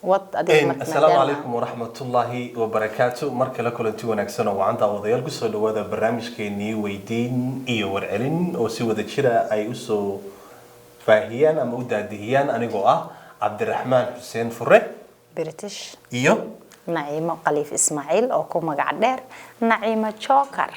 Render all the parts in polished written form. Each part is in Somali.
Wad adiga marka. Asalaamu maadaama- calaykum waraxmatullaahi wabarakaatu. Mar kale kulanti wanaagsan oo wacan, daawadayaal. Kusoo dhawaada barnaamijkeenii Weydiin iyo Warcelin oo si wada jira ay usoo faahiyaan ama u daadihiyaan anigoo ah Cabdiraxmaan Xuseen Fure British iyo Naciimo Khaliif Ismaaciil oo ku magac dheer Naciimo Joker.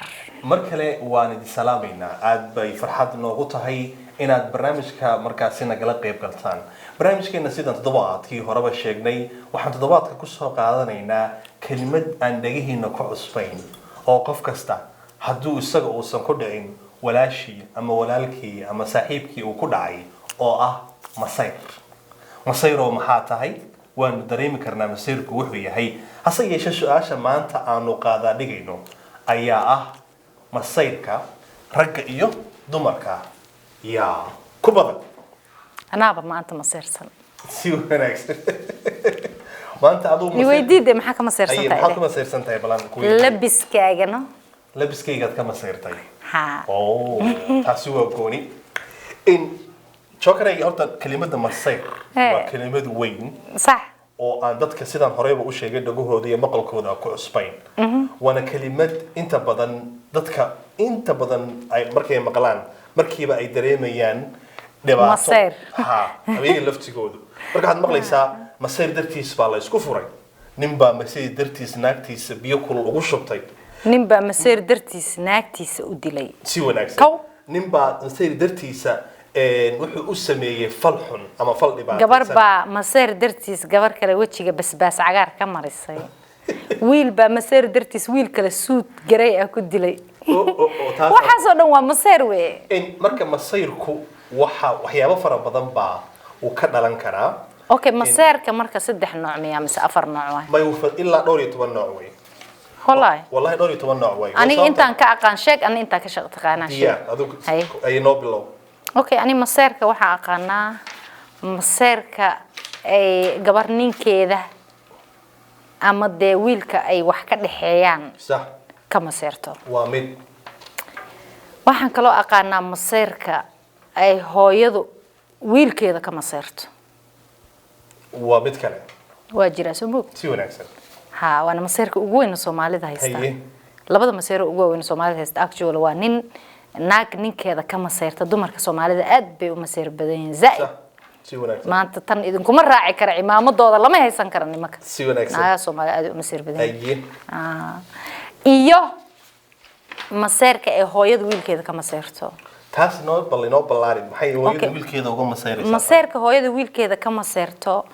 Mar kale waan idin salaamaynaa. Aad bay farxad noogu tahay inaad barnaamijka markaasi nagala qayb galtaan. Barnaamijkeena, sidaan toddobaadkii horeba sheegnay, waxaan toddobaadka kusoo qaadanaynaa kelimad aan dhegihiina ku cusbayn oo qof kasta hadduu isaga uusan ku dhicin, walaashii ama walaalkii ama saaxiibkii uu ku dhacay, oo ah masayr. Masayroo maxaa tahay? Waanu dareemi karnaa masayrku wuxuu yahay. Hase yeeshee, su-aasha maanta aanu qaadaa dhigayno ayaa ah: masayrka ragga iyo dumarka yaa ku badan? Anaaba maanta maseyrsan. Si wanaagsan. Maanta aduu masayr- Iweydiide, maxaa ka maseyrsan Aye, tahay? maxaad ka masayrsan tahay? Balan ku weydiiyo. Labiskaagano. Labiskaygaad ka masayrtay? Ha. Oh, taasi waa gooni in Jokeray. Horta kelimada masayr waa kelimad weyn oo aan dadka, sidaan horeyba u sheegay, dhagahooda iyo maqalkooda ku cusbayn. Waana kelimad inta badan dadka inta badan ay markay maqlaan markiiba ay dareemayaan dhibaato. Masayr. Ha, ayaga laftigoodu. Marka waxaad maqlaysaa masayr dartiis baa la isku furay, nin baa masayr dartiis naagtiisa biyo kulul ugu shubtay. Nin baa maseyr dartiis naagtiisa u dilay. Si wanaagsan. Kow. Nin baa masayr dartiisa wuxuu u sameeyey fal xun ama fal dhibaataysan. Gabar baa maseyr dartiis gabar kale wejiga basbaas cagaar ka marisay. Wiil baa maseyr dartiis wiil kale suud garay ah ku dilay. Oo, taas- Waxaasoo dhan waa maseyr weye. Marka masayrku waxa waxyaabo fara badan baa uu ka dhalan karaa. Okay, maseerka marka saddex nooc miyaa mise afar nooc waay? May, ilaa dhowr iyo toban nooc wey. Wallahi? Wallahi, 14 nooc wey. Aniga intaan ka aqaan sheeg, ani intaan ka shaq taqaanaa sheeg. Diyaar, adigu. Haye. Ay, noo bilow. Okay, ani maseerka waxaa aqaanaa maseerka ay gabar ninkeeda ama dee wiilka ay wax ka dhexeeyaan ka maseerto. Waa mid. Waxaan kaloo aqaanaa maseerka ay hooyadu wiilkeeda ka maseerto. Waa mid kale. Waa jiraa, soo moog? Si wanaagsan. Ha, waana maseerka ugu weyn oo Soomaalida haysta. Labada maseero ugu waaweyn oo Soomaalida haysta actually waa nin naag ninkeeda ka maseerta. Dumarka Soomaalida aad bay u maseer badan yihiin, zaaid. Sax, si wanaagsan. Maanta tan idinkuma raaci kara, cimaamadooda lama haysan kara nimanka. Si wanaagsan. Naagaha Soomaalida aad ay u maseer badan yihiin. Haye. Ah. Iyo maseerka ee hooyada wiilkeeda ka maseerto. Taas noo bal, inoo ballaarin. Maxay hooyada wiilkeeda uga masayraysaa? Maseerka hooyada wiilkeeda ka maseerto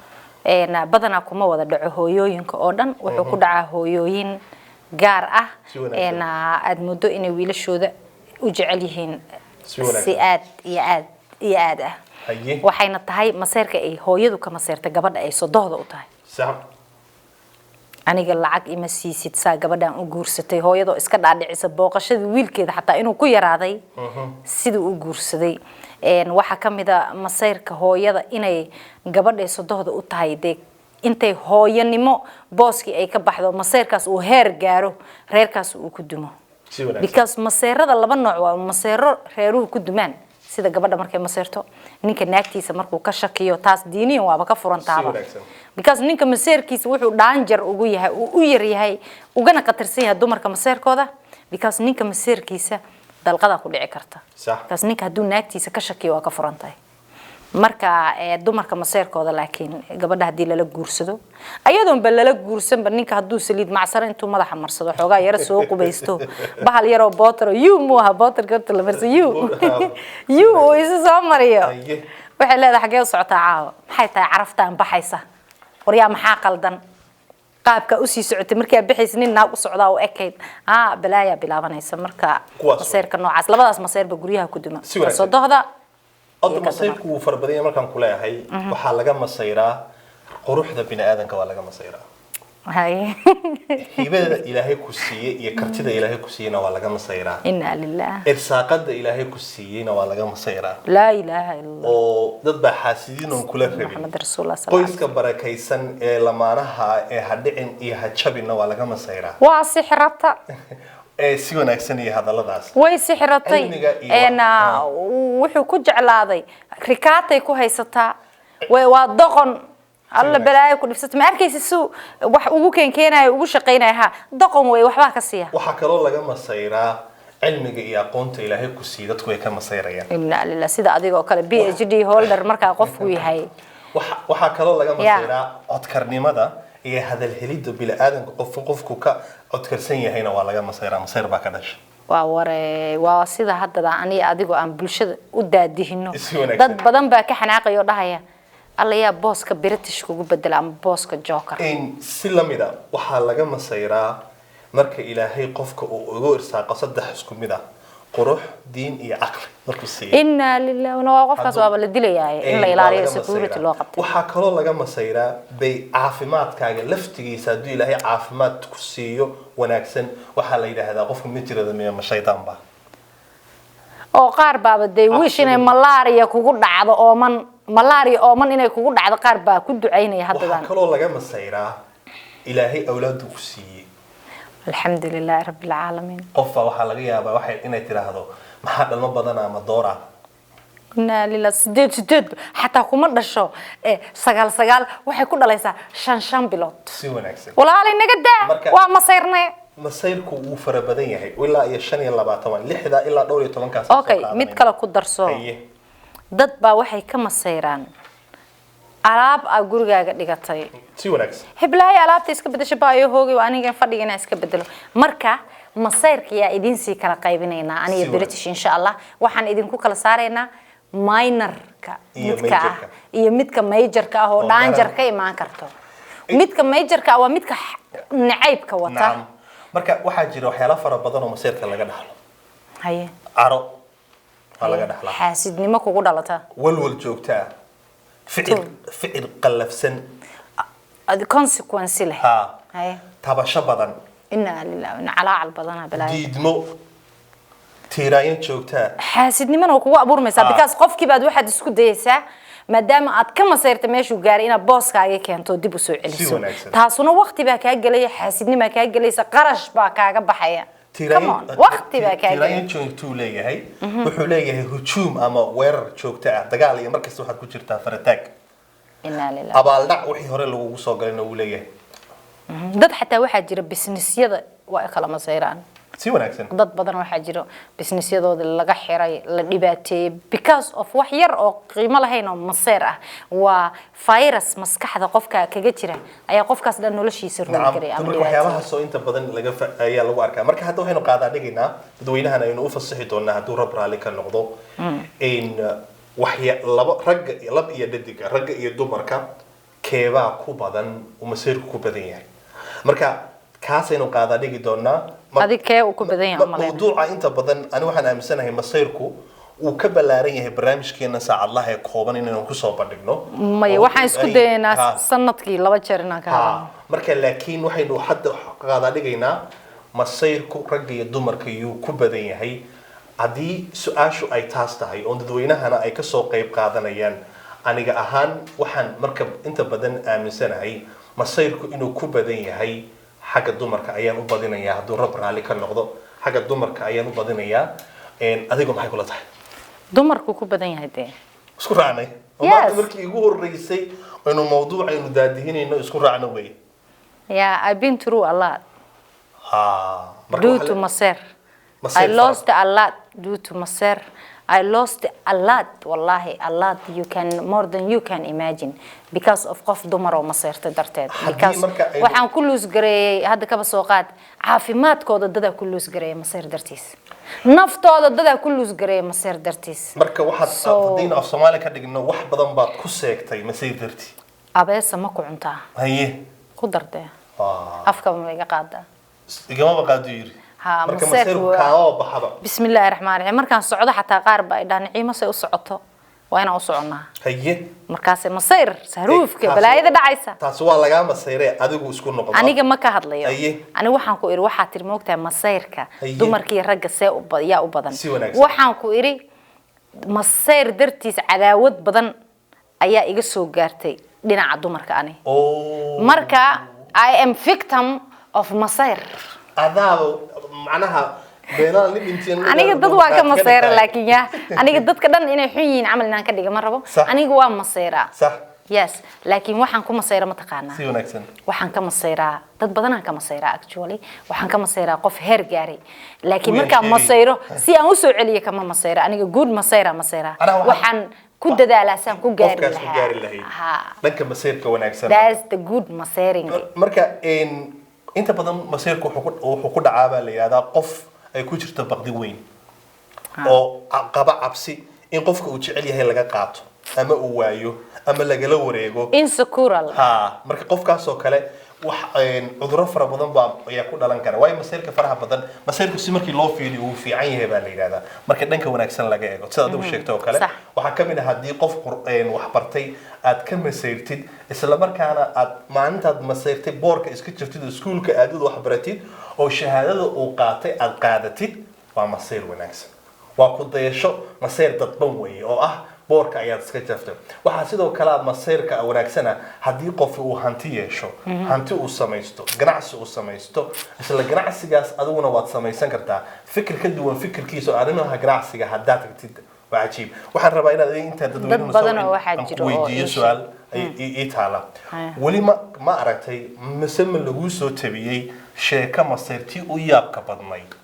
badanaa kuma wada dhaco hooyooyinka oo dhan. Wuxuu ku dhacaa hooyooyin gaar ah. Si wanaagsan. Aad muddo inay wiilashooda u jecel yihiin Si wanaagsan. si aad iyo aad iyo aad ah. Waxayna tahay maseerka ay hooyadu ka maseerta gabadha ay sodohda u tahay. Aniga lacag ima siisid, saa gabadhan u guursatay? Hooyadoo iska dhaadhicisa booqashadii wiilkeeda xataa inuu ku yaraaday sidii u guursaday. Waxaa ka mid a masayrka hooyada inay gabadhay sodohda u tahay dee intay hooyanimo booskii ay ka baxdo, masayrkaas uu heer gaaro, reerkaas uu ku dumo. Si wanaagsan. Because maseerada laba nooc waa. Maseero reeruhu ku dumaan, sida gabadha markay maseerto ninka naagtiisa markuu ka shakiyo, taas diiniyan waaba ka furan taaba. Wanaagsan. Because ninka maseerkiisa wuxuu dhaanjar ugu yahay, uu u yar yahay, ugana khatarsan yahay dumarka maseerkooda, because ninka maseerkiisa dalqadaa ku dhici karta. Because ninka hadduu naagtiisa ka shakiyo, waa ka furan tahay. Marka dumarka maseerkooda laakiin gabadha haddii lala guursado, ayadoonba lala guursanba, ninka hadduu saliid macsaro intuu madaxa marsado, xoogaa yaro soo qubaysto, bahal yaroo bootaro yu mu aha, bootarka horta la marsa yu yu uu isu soo mariyo, waxay leedahay: "Xaggee u socotaa caawa? Maxay tahay caraftaan baxaysa? Waryaa, maxaa qaldan qaabka usii socotay? Markaa baxaysa nin naag u socdaa u ekayd." Ah, balaayaa bilaabanaysa marka. Kuwaas Maseerka noocaas, labadaas maseerba guryaha ku duma. Si wanaagsan. Sodohda Horta iyo ka. Masayrku wuu fara badan yahay. Markaan ku leeyahay waxaa laga masayraa quruxda bini aadanka, waa laga masayraa. Hibada Ilaahay ku siiyey iyo kartida Ilaahay ku siiyeyna waa laga masayraa. Inna lilah. Irsaaqada Ilaahay ku siiyeyna waa laga masayraa. Laa ilaaha illa Allah. Oo dad baa xaasidiin oon kula rabin. Maxamed rasuulullah sal. Qoyska barakaysan ee lamaanaha ee ha dhicin iyo ha jabinna waa laga masayraa. Waa sixrata. Ee si wanaagsan iyo hadalladaas. Way sixratay. Cilmiga iyo Wuxuu ku jeclaaday rikaatay ku haysataa. Waa doqon. Alla balaayo ku dhibsato, ma arkaysa suu wax ugu keenkeenayo, ugu shaqaynaya? Ha doqon wey, waxbaa ka siiya. Waxaa kaloo laga masayraa cilmiga iyo aqoonta Ilaahay ku siiya, dadku way ka masayrayaan. Inna lilah, sida adigoo kale PhD holder markaa qofku yahay. Waxaa kaloo laga masayraa codkarnimada iyo hadal helidda bini'aadanka. Qofku ka codkarsan yahayna waa laga masayraa, masayr baa ka dhasha. Waa ware, waa sida haddada aniga adigoo aan bulshada u daadihino. Si wanaagsan. Dad badan baa ka xanaaqaya oo dhahaya, "Alla yaa booska British kugu bedela ama booska Joker?" In si lamid a waxaa laga masayraa marka Ilaahay qofka uu ugu irsaaqo saddex isku mid ah: qurux, diin iyo caqli markuu siiyo. Inna lilah, waa qofkaas waaba la dilayaa, in la Waa ilaaliyo, laga security masayraa. loo qabtay. Waxaa kaloo laga masayraa bay caafimaadkaaga laftigiisa. Hadduu Ilaahay caafimaad ku siiyo wanaagsan, waxaa la yidhaahdaa, "Qofka ma jirada miya, ma shaydaan ba?" Oo qaar baaba dee wish inay malaria kugu dhacdo, ooman malaria, ooman inay kugu dhacdo, qaar baa ku ducaynaya Waxaa haddadan. kaloo laga masayraa Ilaahay awlaadu ku siiyey. Alxamdu lilaahi rabbi alcaalamiin. Qofba waxaa laga yaabaa waxay inay tidhaahdo, "Maxaa dhalmo badana ama doora?" Inaa lilah, sideed sideed xataa kuma dhasho, sagaal sagaal waxay ku dhalaysaa, shan shan bilood. Si wanaagsan. Walaalay, naga daa. Waa masayrnay. Masayrku wuu fara badan yahay, ilaa iyo 25, lixda ilaa dhowr iyo tobankaas aan soo Okay, mid qaadanayna. kale ku darso. Haye. Dad baa waxay ka masayraan alaab aa gurigaaga dhigatay. Si wanaagsan. "Heblaayo alaabta iska bedesho baa hoogay, waa aniga fadhiga inaan iska bedelo." Marka masayrka yaa idiin sii kala qaybinaynaa aniga Si British, insha Allah waxaan idinku kala saaraynaa minorka iyo midka ah majorka. Iyo midka majorka ah oo oo danger daran. ka imaan karto. Midka majorka ah waa midka nacaybka wata. Nacam, marka waxaa jira waxyaalo fara badan oo masayrka laga dhaxlo. Haye. Caro waa laga dhaxlaa. Xaasidnimo kugu dhalata. Walwal joogta ah, ficil qallafsan. Consequence leh. Ha. Haye. Tabasho badan. Inaa lillahi wa inna calaacal badana balaayo. Diidmo, tiiraayin joogta ah. Xaasidnimana waa kugu abuurmaysaa because qofkii baad waxaad isku dayaysaa, maadaama aad ka masayrta meeshuu gaaray, inaad booskaaga keento oo dib usoo celiso. Wanaagsan. Taasuna waqti baa kaa gelaya, xaasidnimaa kaa gelaysa, qarash baa kaaga baxaya. Come on, waqti baa kaa gelaya. Tiiraayin joogtuu leeyahay. Wuxuu leeyahay hujuum ama weerar joogto ah, dagaal iyo markasta waxaad ku jirtaa farataag. Inaa lillahi. Abaaldhac wixii hore lagugu soo galayna wuu leeyahay. Dad xataa waxaa jira businessyada waa ay kala masayraan. Si wanaagsan. Dad badan waxaa jiro businessyadooda laga xiray, la dhibaateeyey because of wax yar oo qiimo lahayn oo maseer ah. Waa virus maskaxda qofka kaga jira ayaa qofkaas dhan noloshiisa rogi karay ama Marka dhibaateeyey. waxyaabahaas oo inta badan laga ayaa lagu arkaa. Marka hadda waxaynu qaadaa dhigaynaa, dadweynahan aynu u fasixi doonaa hadduu Rab raalli ka noqdo, in waxya laba ragga, lab iyo dhadiga, ragga iyo dumarka, keebaa ku badan uu masayrku ku badan yahay. Marka kaasaynu qaadaa dhigi doonaa. Adig kee uu ku badan yahay umaleynaya? Mawduuca inta badan ani waxaan aaminsanahay masayrku uu ka ballaaran yahay barnaamijkeena saacadlaha ee kooban inaynu kusoo bandhigno. Maya, Oo waxaan isku dayaynaa sanadkii 2 jeer inaan ka hadalno. Marka laakiin waxaynu hadda qaadaa dhigaynaa masayrku ragga iyo dumarka yuu ku badan yahay. Haddii su-aashu ay taas tahay oo dadweynahana ay kasoo qayb qaadanayaan, aniga ahaan waxaan marka inta badan aaminsanahay masayrku inuu ku badan yahay xagga dumarka ayaan u badinayaa, hadduu Rab raalli ka noqdo xagga dumarka ayaan u badinayaa. Adigu maxay kula tahay? Dumarku ku badan yahay dee. Isku raacnay oo Yes. maanta markii igu horeysay aynu mawduuc aynu daadihinayno isku raacno wey. Yeah, I've been through a lot Ha, marka due waxaa to maseer. Maseer I lost a lot due to maseer. I lost a lot, wallahi, a lot, you can more than you can imagine, because of qof dumar oo maseerta darteed. Haddii Because marka waxaan ku lose gareeyay, hadda kaba soo qaad, caafimaadkooda dadaa ku lose gareeyay maseer dartiis, naftooda dadaa ku lose gareeyay maseer dartiis. Marka waxaad haddaynu af Soomaali ka dhigno, wax badan baad ku seegtay masayr darti. Abeesa ma ku cuntaa? Haye. Ku dardee. Afkaba ma iga qaadaa? Igamaba qaadu yiri. Ha, marka maseerku masayrku kaamaba baxaba. Bismi illaahi raxmaan raxiim. Markaan socdo xataa qaar baa idhaa, "Niciimo, say u socoto waa inaan u soconnaa." Haye. Markaase masayr saruufka balaayada dhacaysa. Taasi waa lagaa masayre, adigu isku noqdo. Aniga ma ka hadlayo. Haye. Aniga waxaan ku iri, waxaa tiri, moogtahay masayrka dumarka iyo ragga see yaa u badan? Si wanaagsan. Waxaan ku iri, masayr dartiis cadaawad badan ayaa iga soo gaartay dhinaca dumarka ani. Marka I am victim of masayr. Adaaba macnaha beenaan nin dhinteen. Aniga dad waa ka masayra, laakiin ya aniga dadka dhan inay xun yihiin camal inaan ka dhiga ma rabo. Sax. Aniga waa masayraa. Sax. Yes, laakiin waxaan ku masayra, ma taqaanaa? Si wanaagsan. Waxaan ka masayraa dad badanaan ka masayraa. Actually, waxaan ka masayraa qof heer gaaray, laakiin Kuwii markaan sheegay. masayro si aan usoo celiyo kama masayro. Aniga guud masayra masayraa. Anaga waxaan ku dadaalaa saan ku gaari qofkaas ku lahaa. gaari lahayd. Ha. Dhanka masayrka wanaagsan. That's the good masayring. Marka inta badan masayrku wuxuu ku dhacaa baa la yidhahdaa qof ay ku jirto baqdi weyn oo qaba cabsi in qofka uu jecel yahay laga qaato ama uu waayo ama lagala wareego. Insecure. Ha, marka qofkaas oo kale wax cudurro fara badan baa ayaa ku dhalan kara, waayo masayrka faraha badan, masayrku si markii loo fiiriyo wuu fiican yahay baa la yidhahdaa, marka dhanka wanaagsan laga eego, sida adigu sheegtay oo kale. Waxaa ka mid ah haddii qof wax bartay aad ka masayrtid, isla markaana aad maalintaad masayrtay boorka iska jirtid oo iskuulka aadid, wax baratid oo shahaadada uu qaatay aad qaadatid, waa masayr wanaagsan, waa ku dayasho, masayr dadban weeye oo ah boorka ayaad iska jaftay. Waxaa sidoo kale masayrka wanaagsana haddii qof uu hanti yeesho, hanti uu samaysto, ganacsi uu samaysto, isla ganacsigaas adiguna waad samaysan kartaa, fikir ka duwan fikirkiisa oo arrimaha ganacsiga haddaad tagtid, waa cajiib. Waxaan rabaa inaad adiga intaa dadweynuhu Dad badan soo oo waxaa aan ku jiro oo weydiiyo ii sheeg. su-aal ii taala. Weli ma aragtay mise ma laguu soo tabiyey sheeko masayrtii u yaabka badnayd?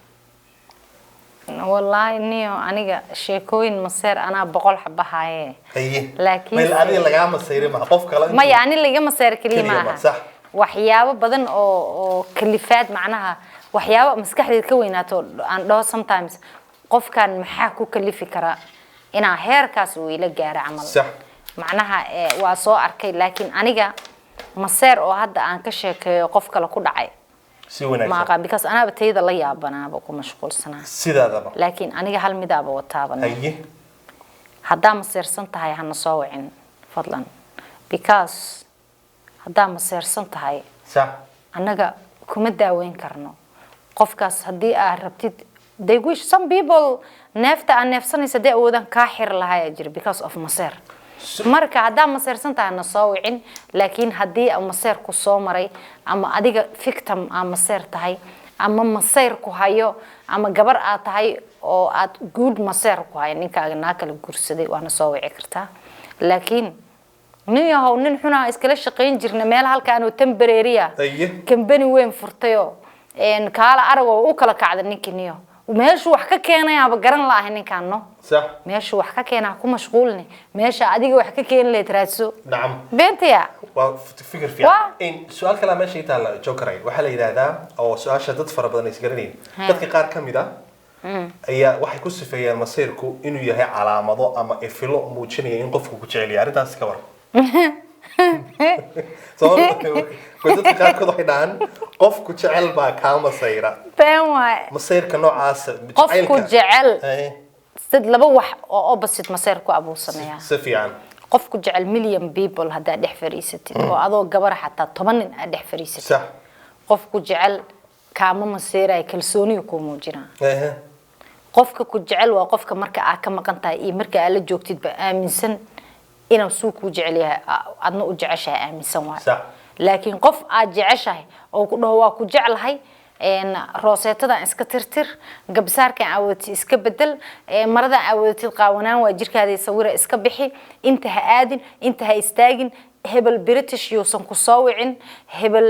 Wallaahi niyo, aniga sheekooyin maseer anaa 100 xaba haaye. Haye. Laakiin Mayl adiga lagaa masayray maha, qof kale Maya, ani laga maseer keliya Keliya ma ma, aha. Waxyaabo badan oo kalifaad, macnaha waxyaabo maskaxdeed ka weynaato aan dhaho sometimes qofkan maxaa ku kalifi kara inaa heerkaas uu ila gaaro camal. Macnaha waa soo arkay, laakiin aniga maseer oo hadda aan ka sheekeeyo qof kale ku dhacay Si ma wanaagsan. aqaan, because anaaba tayda la yaabanaaba, ku mashquulsanaa. Sidaadaba. Laakiin aniga hal midaaba wataaba. Haddaa maseersan tahay, hana soo wicin fadlan, because haddaa maseersan tahay, annaga kuma daaweyn karno qofkaas. Haddii aad rabtid, they wish some people neefta aad neefsanaysa haddii awoodaan kaa xiri lahaa ayaa jira because of maseer. Marka haddaa maseersan tahay, na soo wicin. Laakiin haddii maseer ku soo maray ama adiga victim aa maseer tahay ama maseyr ku hayo ama gabar aad tahay oo aad guud maseer ku hayo, ninkaaga naa kala guursaday, waana soo wici kartaa. Laakiin nin yahow, nin xunaa iskala shaqayn jirna meel halkaan oo temporary ah, kambani weyn furtayoo kaala aragoo u kala kacda ninkii, niyo meeshuu wax ka keenayaaba garan laahay ninkaan, no. Meeshuu wax ka keenaa ku mashquulni, meesha adiga wax ka keeni lahayd raadso. Beentaya. Waa fikir fiican. In su-aal kale meesha ii taalla, Jokeray, waxaa la yidhaahdaa oo su-aasha dad fara badan is garanayn, dadka qaar ka mid ah ayaa waxay ku sifeeyaan masiirku inuu yahay calaamado ama ifilo muujinaya in qofku ku jecel yahay. Arrintaas ka war. Sababta dadka qaarkood waxay dhahaan qofku jecel baa kaa masayra. Been waay. Masayrka noocaasa. Qofku jacaylka. Jecel sid laba wax oo opposite maseer ku abuu sameeyaa. Si fiican. Qofku jecel, million people haddaad dhex fadhiisatid oo adoo gabar xataa 10 nin aad dhex fadhiisatid, qofku jecel kaama maseeraya, kalsooniga kuu muujinaa. Qofka ku jecel waa qofka marka aad ka maqan tahay iyo marka aad la joogtidba aaminsan inuu suu kuu jecel yahay, adna u jeceshahay, aaminsan waay. Laakiin qof aad jeceshahay oo ku dhaho waa ku jeclahay, rooseetadan iska tirtir, gabsaarkan aa wadatid iska bedel, maradan aa wadatid qaawanaan waa, jirkaada sawira iska bixi, inta ha aadin, inta ha istaagin, hebel British yuusan ku soo wicin, hebel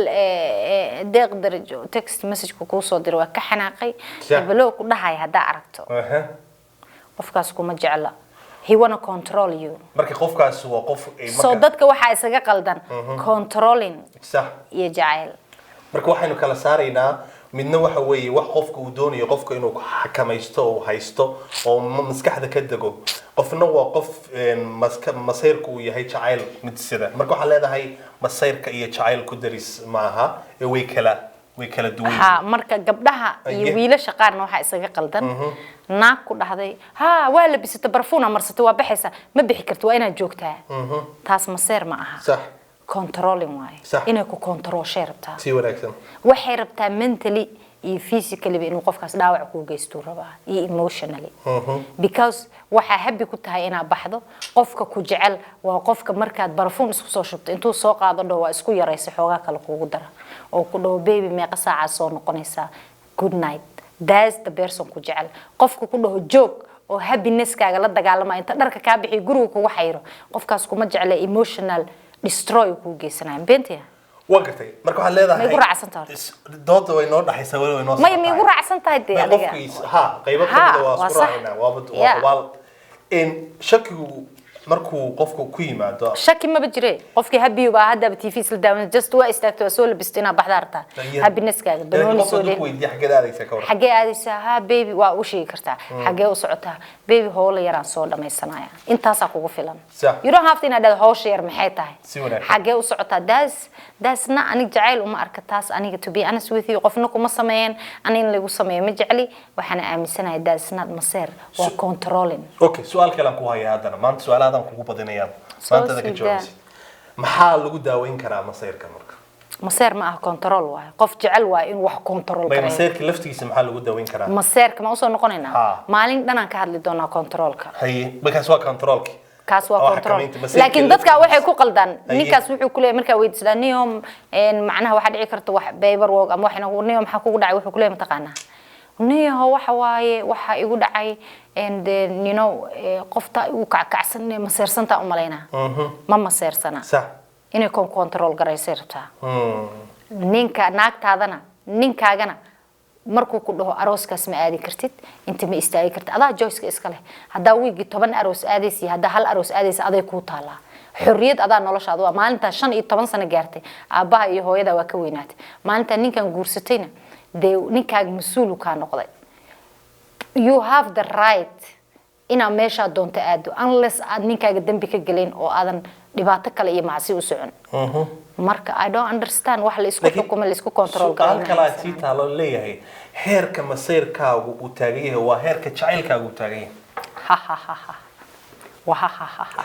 deeq darajo text message-ka kuu soo diray waa ka xanaaqay, hebelow ku dhahay haddaa aragto, qofkaas kuma jecla. He wanna control you. Marka qofkaas waa qof ay So dadka waxaa isaga qaldan controlling iyo jacayl. Marka waxaynu kala saaraynaa, midna waxa weeye wax qofka uu doonayo qofka inuu xakamaysto oo haysto oo maskaxda ka dego, qofna waa qof masayrku uu yahay jacayl mid sida. Marka waxaa leedahay masayrka iyo jacayl ku daris maaha ee way kala duwan Ha. yihiin. Marka gabdhaha iyo wiilasha qaarna waxaa isaga qaldan naag ku dhahday ha waa labisata, barfuuna marsata, waa baxaysaa, ma bixi karti, waa inaad joogtaa. Taas maseer ma aha. Controlling waaye. Inay ku controlshay rabtaa. Si wanaagsan. Waxay rabtaa mentally iyo physically inuu qofkaas dhaawac kuu geystuu rabaa iyo emotionally, because waxaa happy ku tahay inaad baxdo. Qofka ku jecel waa qofka markaad barafuun isku soo shubto intuu soo qaado dhaho waa isku yaraysa, xoogaa kale kuugu dara, oo ku dhaho baby, meeqa saacaa soo noqonaysaa, good night. That's the person ku jecel. Qofka ku dhaho joog oo happinesskaaga la dagaalama, inta dharka kaa bixiyo guriga kugu xayro, qofkaas kuma jecla, emotional. Destroy uu kuu geysanaya, beentiya. Waa gartay. Marka waxaad leedahay Ma igu raacsan tahay horta? Dooda way noo dhaxaysaa, weli way noo Maya, ma socotaa. igu raacsan tahay dee May adiga? Qofkiis ha qaybo Ha, kamida waa waa isku sax. raacaynaa, waaba waa hubaal in shakigu markuu qofku ku yimaado. Shaki maba jire. Qofkii happy baa haddaba TV isla daawan, just waa istaagtay, waa soo labistay, inaa baxda artaa, happiness-kaaga banooni Qofka soo hadduu dheh. ku weydiiyo xaggeed aadaysa, ka waran? Xaggee aadaysaa? Ha baby, waa u sheegi kartaa. Xaggee u socotaa baby? Hoola yaraan soo dhamaysanaya, intaasaa kugu filan. You don't have to inaad dhahdo hawsha yar maxay tahay. Si wanaagsan. Xaggee u socotaa, that's not, aniga jacayl uma arka taas. Aniga, to be honest with you, qofna kuma sameeyeen, ani in lagu sameeyo ma jecli. Waxaana aaminsanahay that's not maseer, waa controlling. Okay, su-aal kale aan ku hayaa haddana. Maanta su-aalahadan kugu badinayaan. Soo Maantada ka sii daa. jawaabaysid. Maxaa lagu daaweyn karaa masayrka marka? Maseer ma aha, control waayo. Qof jecel waayo inuu wax control May, gareeyo. masayrka laftigiisa maxaa lagu daaweyn karaa? Maseerka ma usoo noqonaynaa? Ha. Maalin dhanaan ka hadli doonaa controlka. Haye, markaas waa controlki. Kaas waa Oo control. xakamaynta masayrka Laakiin dadka laftigiisa. waxay ku qaldaan. Haye. Ninkaas wuxuu ku leeyahay markaa weydiisdaa, niyo macnaha waxaa dhici karta wax paper work ama wax inagu, niyo maxaa kugu dhacay? Wuxuu ku leeyahay, mataqaanaa niyaho, waxa waaye waxa igu dhacay and then, qofta igu kackacsan inay maseersantaa u malaynaa. Ma maseersana. Inay kon control garaysay rabtaa. Ninka naagtaadana, ninkaagana markuu ku dhaho arooskaas ma aadi kartid, inta ma istaagi kartid, adaa choice-ka iska leh. Haddaa wiigii 10 aroos aadaysa iyo haddaa hal aroos aadaysa, aday kuu taalaa xorriyad. Adaa noloshaada waa. Maalintaa 15 sano gaartay, aabbaha iyo hooyada waa ka weynaatay. Maalintaa ninkan guursatayna dee ninkaaga mas-uulu kaa noqday. You have the right inaad meeshaa doonto aado, unless aad ninkaaga dembi ka gelin oo aadan dhibaato kale iyo macsi u socon. Marka I don't understand wax la isku Laakiin xukumo, la isku control. Su-aal kalaa sii taalo leeyahay: heerka masayrkaagu uu taagan yahay waa heerka jacaylkaagu uu taagan yahay? Ha ha ha ha, wa ha ha ha ha,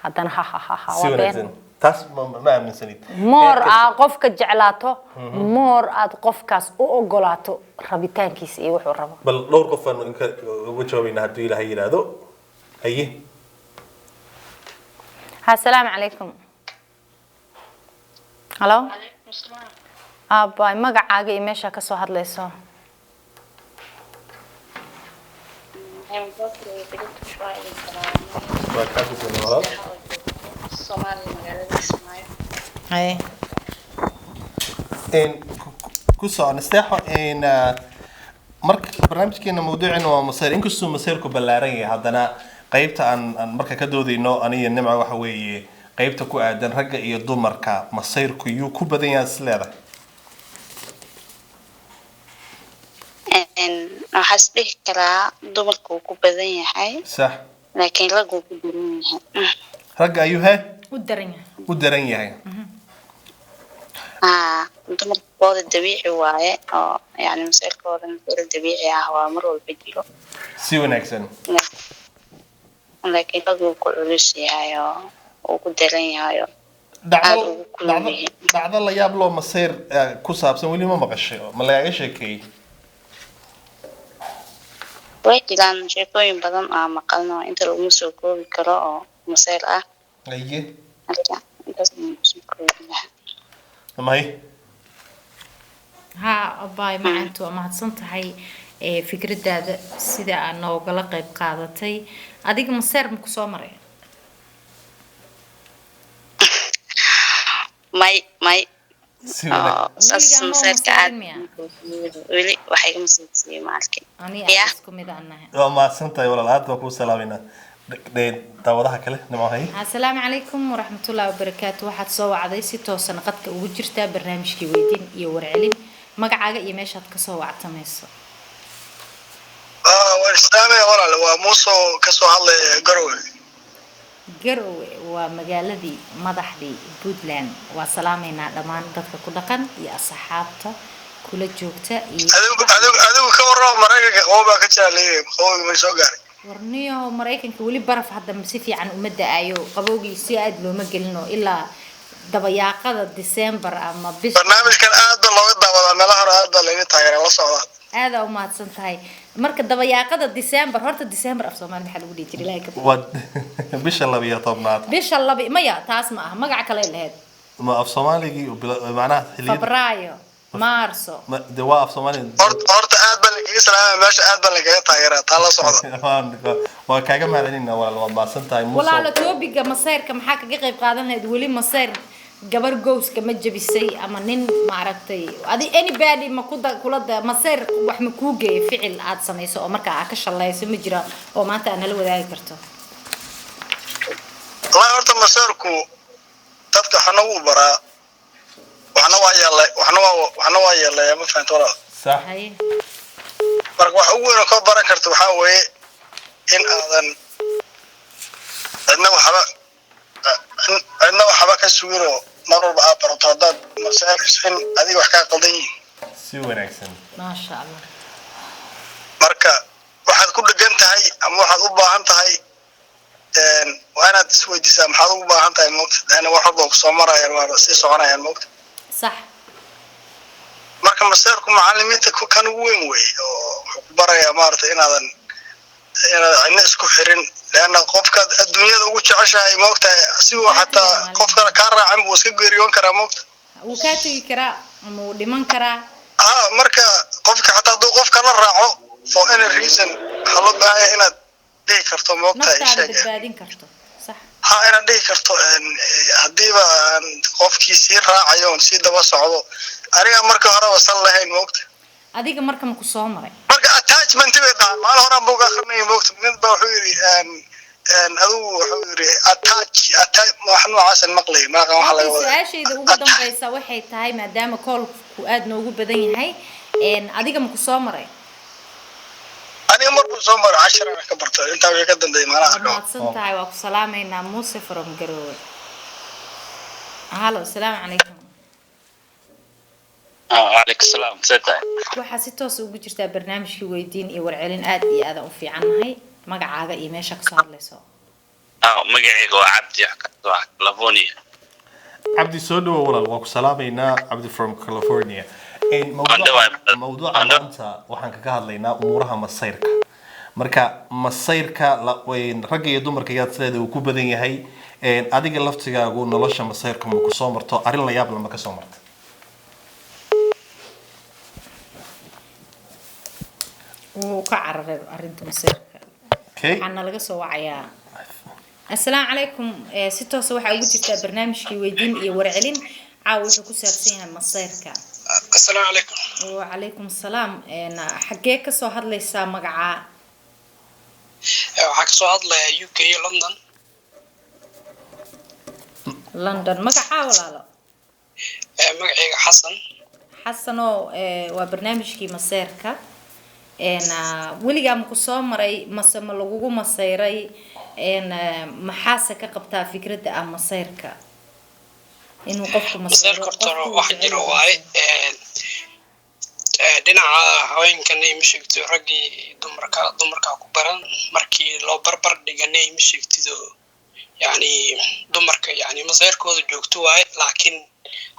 haddana ha ha ha ha. Si Waa been. wanaagsan. Taas ma aaminsanid? More aad qofka jeclaato, more aad qofkaas u ogolaato rabitaankiisa iyo wuxuu rabo. Bal dhowr qof aan uga jawaabayna hadduu Ilaahay yidhaahdo. Haye. Ha, asalaamu calaykum. Halo. Calaykum salaam. Aabbaay, magacaaga iyo meeshaa kasoo hadlayso? Waa kaa gudbana, walaal. Soomaaliya, magaalada Kismaayo. Haye. Ku soco, Nasteexo. Marka barnaamijkeena mawduuceena waa masayr. Inkastuu masayrku ballaaran yahay, haddana qaybta aan marka ka doodayno aniyo Nimca waxa weeye qaybta ku aadan ragga iyo dumarka. Masayrku yuu ku badan yahay is leedahay? Waxaa is dhihi karaa dumarku wuu ku badan yahay, laakiin raggu wuu ku daran yahay. Ragga ayuu he U daran yahay. U daran yahay. Haa, dumarkooda dabiici waaye oo yani masayrkooda masayr dabiici ah waa mar walba jiro. Si wanaagsan. Laakiin raggu wuu ku culus yahay oo uu ku daran yahay oo Dhacdo aad ugu kulul dhacdo yihiin. Dhacdo la yaab loo masayr ku saabsan weli ma maqashay oo ma lagaaga sheekeeyey? Way jiraan sheekooyin badan oo maqalno, inta laguma soo koobi karo oo masayr ah. Marka intaas ayaan kusoo koobi lahaa. May. Haa abaay, macantu waa mahadsan tahay ee fikradaada sida aad noogala qayb qaadatay. Adiga maseer ma kusoo maray? May, may. Si wanaag Oo saas Weligaa ma masayrka aad masayrin miya? Weli waxa iga masayrsiiyey ma arkin. Ani Ya. aan isku mid aan nahay. Waa mahadsan tahay, walaal. Aad baa kuu salaameynaa. Daawadaha kale, Nimco, haye. Asalaamu calaykum waraxmatullaahi wabarakaatu. Waxaad soo wacday si toosan qadka ugu jirtaa barnaamijkii weydiin iyo warcelin. Magacaaga iyo meeshaad kasoo wactamayso? Waan islaamaya walaal, waa Muuse oo kasoo hadlaya Garowe. Garowe waa magaaladii madaxdii Puntland. Waa salaameynaa dhammaan dadka ku dhaqan iyo asxaabta kula joogta iyo Adigu ka warrama, Maraykanka qabow baa ka jira leeyahay, qabowgi may soo gaaray? Warniyo, Maraykanka weli baraf hadda si fiican uma da-ayo. Qabowgii si aad looma gelino ilaa dabayaaqada December ama bisha. Barnaamijkan aad baa looga daawadaa meelaha hore, aad baa layga taageeraa, la socdaa. Aadaa u mahadsan tahay. Marka dabayaaqada December, horta December af Soomaali maxaa lagu dhihi jiray? Ilaahay ka Waa bisha 12aad. Bisha laba, maya, taas ma aha, magac kale lahayd. Ma af Soomaaligii macnaha xilliyada? Febraayo. Maarso. De waa af Soomaali. Horta aad baan lagaga salaamaya meesha, aad baan lagaga taageeraa, taa la socda. Waa kaaga mahadcelinaa walaal, waad mahadsan tahay, Muuse. Walaalo, topic-ga masayrka maxaa kaga qayb qaadan lahayd? Weli masayr gabar gowska ma jabisay ama nin maaragtay adi anybody ma ku da kula da masayr wax ma kuu geeyay, ficil aad samayso oo markaa aad ka shalayso ma jira oo maanta aad nala wadaagi karto? Wallahi horta masayrku dadka waxna wuu baraa, waxna waa yeelay, waxna waa yeelaya, ma fahamta walaal? Sax. Haye. Marka wax ugu weyn oo ka baran karta waxaa weeye in aadan cidna waxba ka suginoo mar walba aad barato haddaad masayrka in adiga wax kaa qaldan yihiin. Si wanaagsan. Maasha Allah. Marka waxaad ku dhegan tahay ama waxaad u baahan tahay waa inaad isweydiisaa maxaad ugu baahan tahay, moogta, leanna wax walba kusoo marayaan waa sii soconayaan, moogta. Sax. Marka maseerku macalimiinta kan ugu weyn wey oo wuxuu ku barayaa maaragtay inaad cidna isku xirin, leanna qofkaad adduunyada ugu jeceshahay, moogtahay, si uu xataa qof kale kaa raacin buu iska geeriyoon karaa, moogta. Wuu kaa tegi karaa ama wuu dhiman karaa. Ha, marka qofka xataa hadduu qof kala raaco for any reason, waxaa loo baahan yahay inaad dhihi karto, moogtahay, naftaada sheeg badbaadin karto, sax. Ha, inaad dhihi karto haddiiba aan qofkii sii raacayo oon sii daba socdo, aniga marka horeba san lahayn, moogta. Adiga marka ma ku soo maray? Marka attachment bay dhahaan. Maalin horaan buug akrinaya, moogta, mid ba wuxuu yidhi adigu wuxuu yidhi attach wax noocaasan maqlay maaqan waxa laga Okay, wadaa. Su-aashayda ugu dambaysa waxay tahay, maadaama call-ku aada noogu badan yahay, adiga ma ku soo maray? Aniga markuu soo maro cashar aan ka barto, intaa wixii ka dambeeyay maanaha Waad mahadsan tahay, waa ku salaameynaa. Muuse from Garoowe. Halo, asalaamu calaykum. Waalaikum salaam, see tahay? Waxaa si toos ugu jirtaa barnaamijkii weydiin iyo warcelin. Aad iyo aadaan u fiicannahay. Magacaaga iyo meesha kasoo hadlayso? Magacayga waa Cabdi, wax kasoo ah California. Cabdi, soo dhawo walaal, waa ku salaamaynaa, Cabdi from California. Waan Mawduuca maanta waxaan kaga hadlaynaa umuuraha masayrka. Marka masayrka ragga iyo dumarka yaad sideeda uu ku badan yahay? Adiga laftigaagu nolosha masayrka ma ku soo marto? Arrin la yaab lama ka soo marto? Wuu ka cararay arrinta masayrka. Okay. Waxaana laga soo wacayaa. Assalaamu calaykum. Si toosa waxaa ugu jirtaa barnaamijkii weydiin iyo warcelin. Caawa wuxuu ku saabsan yahay masayrka. Asalaamu calaykum. Wacalaykum asalaam. Xaggee kasoo hadlaysaa, magacaa? Waxaa kasoo hadlaya UK, London. London. Magacaa, walaalo? Magacayga Xasan. Xasano, waa barnaamijkii maseerka. Weligaa ma ku soo maray mase ma lagugu masayray? Maxaase ka qabtaa fikradda ah masayrka, inuu qofku masayro? Maseerka horta qofku wax jecel jiro yahay waaye. masayro. Dhinaca haweenkana ima sheegto, raggii dumarka dumarkaa ku baran markii loo barbar dhigana ima sheegtido, yani dumarka yani maseerkooda joogto waaye, laakiin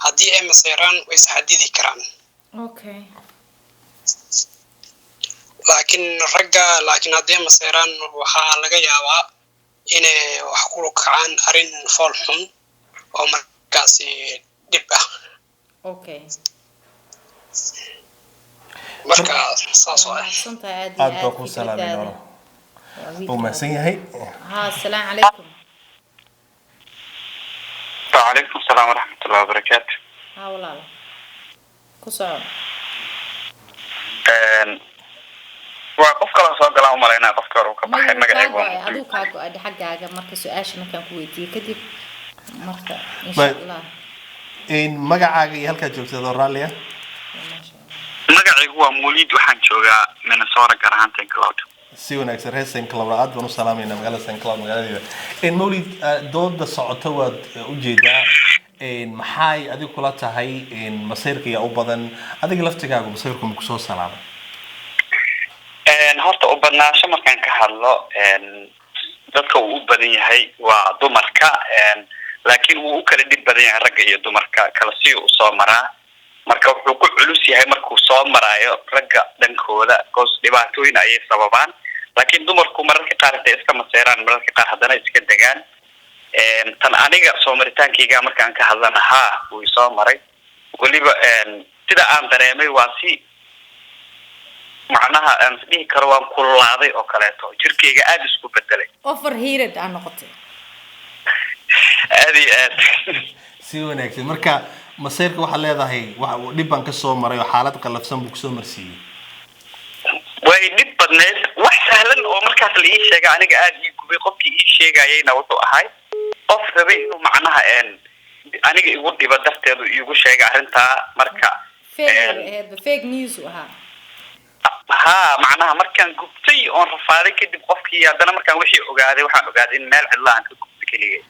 haddii ay maseeraan way isxadidi karaan. Laakiin ragga, laakiin haddii ay maseeraan waxaa laga yaabaa inay wax ku kacaan arrin fool xun oo markaasi dhib ah. Marka saas Waa oo ah. mahadsantahay aad iyo Aad aad baa ku salaamayna fikradaada. walaal. Waa Wuu wiilka. mahadsan yahay. Ha, asalaamu calaykum. Wacalaykum asalaam waraxmatullahi wabarakaatu. Ha walaalo, ku soco. Waa qof kaloo soo galaan umalaynaa, qofka hore uu ka Maya, baxay. wuu kaa Magacaygu waa go-ay Muqdisho. aduu kaa go-ay xaggaaga. Marka su-aasha markaan ku weydiiyey kadib marka insha Allah. Magacaaga iyo halkaad joogtid oo raalli ah? Maasha Allah. Magacaygu waa Muulid, waxaan joogaa Minnesota, gaar ahaan St. Cloud. Si wanaagsan, reer St. Cloud aad baan u salaamayna, magaalada St. Cloud magaaladeeda. Mawlid, dooda socota waad ujeedaa. Maxay adiga kula tahay? Masayrka yaa u badan? Adiga laftigaagu masayrku ma kusoo salaamay? Horta u badnaansho markaan ka hadlo, dadka uu u badan yahay waa dumarka, laakiin wuu u kala dhib badan yahay ragga iyo dumarka, kala si uu soo maraa. Marka wuxuu ku culus yahay markuu soo maraayo ragga dhankooda, cause dhibaatooyin ayay sababaan, laakiin dumarku mararka qaar intay iska maseeraan, mararka qaar haddana iska degaan. Tan aniga soo maritaankayga markaan ka hadlana, haa, wuu soo maray. Weliba sida aan dareemay waa si macnaha aan is dhihi karo waan kululaaday oo kaleeto, jirkeyga aada isku bedelay. Overheated aa noqotay. Aada iyo aad. Si wanaagsan. Marka masayrka waxaad leedahay wax dhib baan kasoo maray oo xaalad qallafsan buu kusoo marsiiyey. Way dhib badneed. Wax sahlan oo markaas la ii sheegay aniga aada ii gubay. Qofkii ii sheegayayna wuxuu ahay qof rabay inuu macnaha aniga igu dhibo darteedu iigu sheegay arrintaa marka. Fake ahayd, fake news uu ahaa. Ha, macnaha markaan gubtay oon rafaaday kadib, qofkii haddana markaan wixii ogaaday, waxaan ogaaday in meel cidla aan ka gubtay keligay.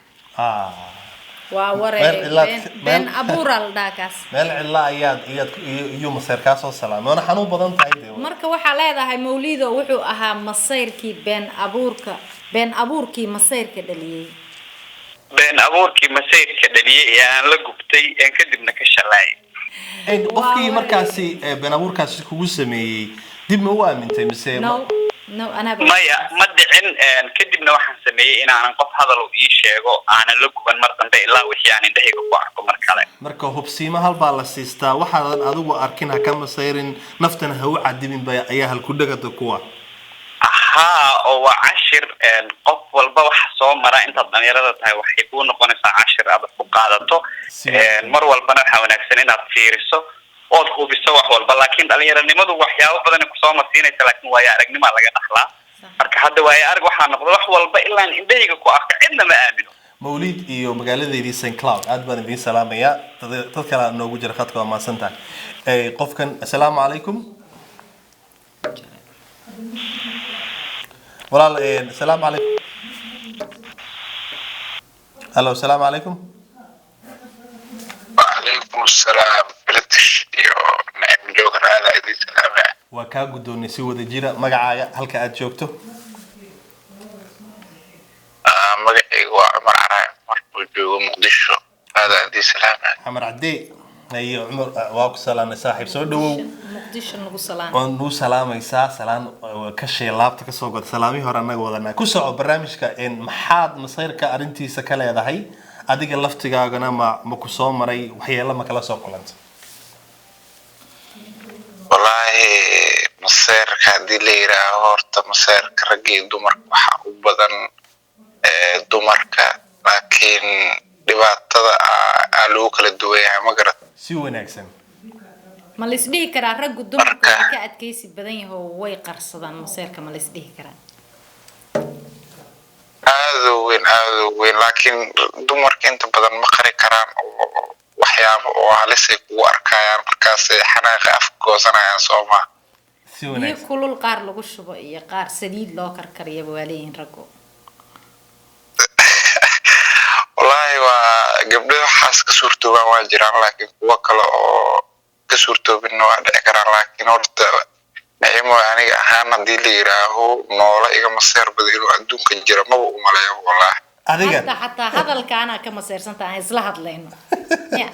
Waa waree. Meel cilaad- Been been abuuraa la dhahaa kaas. Meel cidla ayaad iyaad iyo masayr kaa soo salaamay, waana xanuun badan tahay dee. Marka waxaa leedahay Mawlido wuxuu ahaa masayrkii been abuurka, been abuurkii masayrka dhaliyey. Been abuurkii masayrka dhaliyey ee aan la gubtay een kadibna ka shalaayay. Qofkii Waa. markaasi been abuurkaasi kugu sameeyey dib ma u aamintay mise? No, anaa Maya, ma dhicin. Kadibna waxaan sameeyey inaanan qof hadal uu ii sheego aanan la guban mar dambe ilaa wixii aan indhahayga ku arko mar kale. Marka hubsiimo hal baa la siistaa, waxaadan adigu arkin ha ka masayrin, naftana ha u cadibin ba ayaa halkudhegada kuwa. Haa, oo waa cashir. Qof walba waxa soo mara intaad dhalinyarada tahay waxay kuu noqonaysaa cashir aad wax ku qaadato. Si wanaagsan. Mar walbana waxaa wanaagsan inaad fiiriso ood hubiso wax walba, laakiin dhalinyaranimadu waxyaabo badan kusoo marsiinaysa, laakiin waayo aragnimaa laga dhaxlaa. Marka hadda waayo arag waxaa noqda wax walba ilaan indhahayga ku arka cidna ma aamino. Mawlid iyo magaaladeydii St Cloud aad baan idiin salaamayaa. Dad kale noogu jira khadka, waa mahadsan tahay. Qofkan, assalaamu calaykum walaal. Assalaamu calaykum. Hallo, assalaamu calaykum. وعليكم السلام، British iyo Naim Joker, aada idin salaamaya. Waa kaa guddoonay si wada jira. Magacaaga, halka aad joogto? Magacaygu waa Cumar Caraay Cumar oo joogo Muqdisho, aada idin salaamaya. Xamar cadde iyo Cumar, waa ku salaamay saaxiib, soo dhawow. Muqdisho nagu salaan. Waan nuu salaamaysaa, salaan ka shay laabta kasoo goda. Salaamihii hore annaga wadanaa. Ku soco barnaamijka. Maxaad masayrka arrintiisa ka leedahay adiga laftigaagana? Ma ku soo maray waxyeelo, ma kala soo kulantay? Wallaahi maseerka haddii la yidhaaho, horta maseerka ragga iyo dumarka waxaa u badan dumarka, laakiin dhibaatada aa lagu kala duwan yahay, ma garat? Si wanaagsan. Ma la isdhihi karaa raggu dumarka way ka adkeysi badan yaho, way qarsadaan maseerka? Ma la isdhihi karaa? Aada u weyn, aada u weyn, laakiin dumarka inta badan ma qari karaan oo waxyaabo oo halisay kugu arkayaan markaasay xanaaqa afka goosanayaan, soo maa? Si Biyo wanaagsan. kulul qaar lagu shubo iyo qaar saliid loo karkariyaba waa leeyihiin raggu. Wallaahi waa gabdho waxaas ka suurtoobaan waa jiraan, laakiin kuwo kale oo ka suurtoobinna waa dhici karaan. Laakiin horta Naciimo, aniga ahaan haddii la yidhaaho noola iga maseer bada inuu adduunka jira, maba u maleeyo wallaahi. Adiga? Hadda xataa hadalka anaa ka maseersanta aan isla hadlayno ya.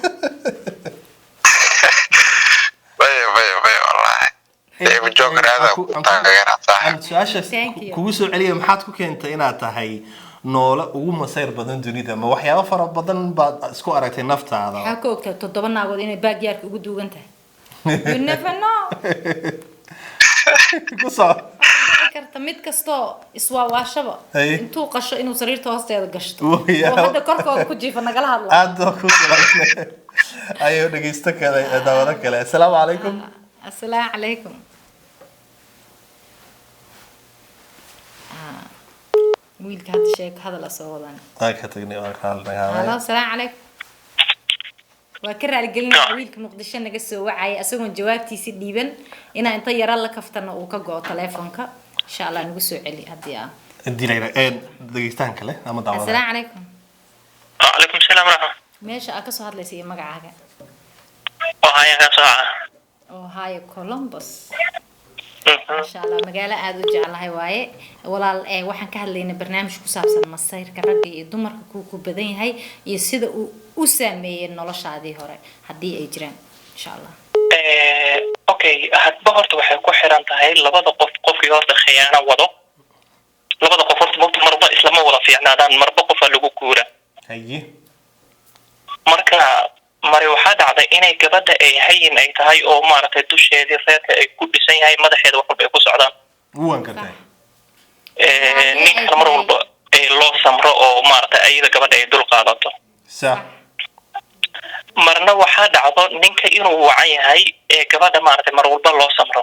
Maya, maya, maya, wallaahi Naciimo Joker aada ku taageeraa saaxiib. Aan su-aashaas Thank you. kugu soo celiya, maxaad ku keentay inaad tahay noole ugu masayr badan dunida? Ma waxyaabo fara badan baad isku aragtay naftaada? Waxaa ka ogtahay toddoba naagood inay baagyaarka ugu duugan tahay, you never know. Ku soo Dhici karta mid kastoo iswaawaashaba intuu qasho inuu sariirta hoosteeda gashto Waya. oo hadda korkooda ku jiifa nagala hadla. Aad baa ku salaamay. Ayo dhegeysto kale, daawado kale. Assalaamu calaykum. Assalaamu calaykum. Wiilka hadda sheeko hadal soo wadan. Aan ka tagnay, waan ka hadalnay. Halo, asalaamu calaykum. Waa ka raaligelinaya wiilka Muqdisho naga soo wacaya isagoon jawaabtiisi dhiiban inaan inta yara la kaftana uu ka go'o taleefonka. Insha Allah nagu soo celi haddii aa Dilayna dhegeystahan kale ama daawada. Assalaamu calaykum. وعليكم السلام ورحمة. Meesha aad kasoo hadlaysa iyo magacaaga? وهاي كساعة. Ohio, Columbus. Masha Allah, magaalo aada u jeclahay waaye. Walaal, waxaan ka hadlaynay barnaamij ku saabsan masayrka ragga iyo dumarka kuwa ku badan yahay iyo sida uu u saameeyey noloshaadii hore haddii ay jiraan, insha Allah. Okay, hadba horta waxay ku xiran tahay labada qof, qofkii horta khiyaano wado. Labada qof horta mogta marba islama wada fiicnaadaan, marba qofaa lagu guura. Haye. Marka Mari waxaa dhacday inay gabadha ay hayin ay tahay oo maaragtay dusheedii reerka ay ku dhisan yahay, madaxeeda wax walba ay ku socdaan. Waan gartay. Ninkan mar walba loo samro oo maaragtay ayada gabadha ay dul qaadato. Sax. Marna waxaa dhacdo ninka inuu wacan yahay ee gabadha maaragtay mar walba loo samro.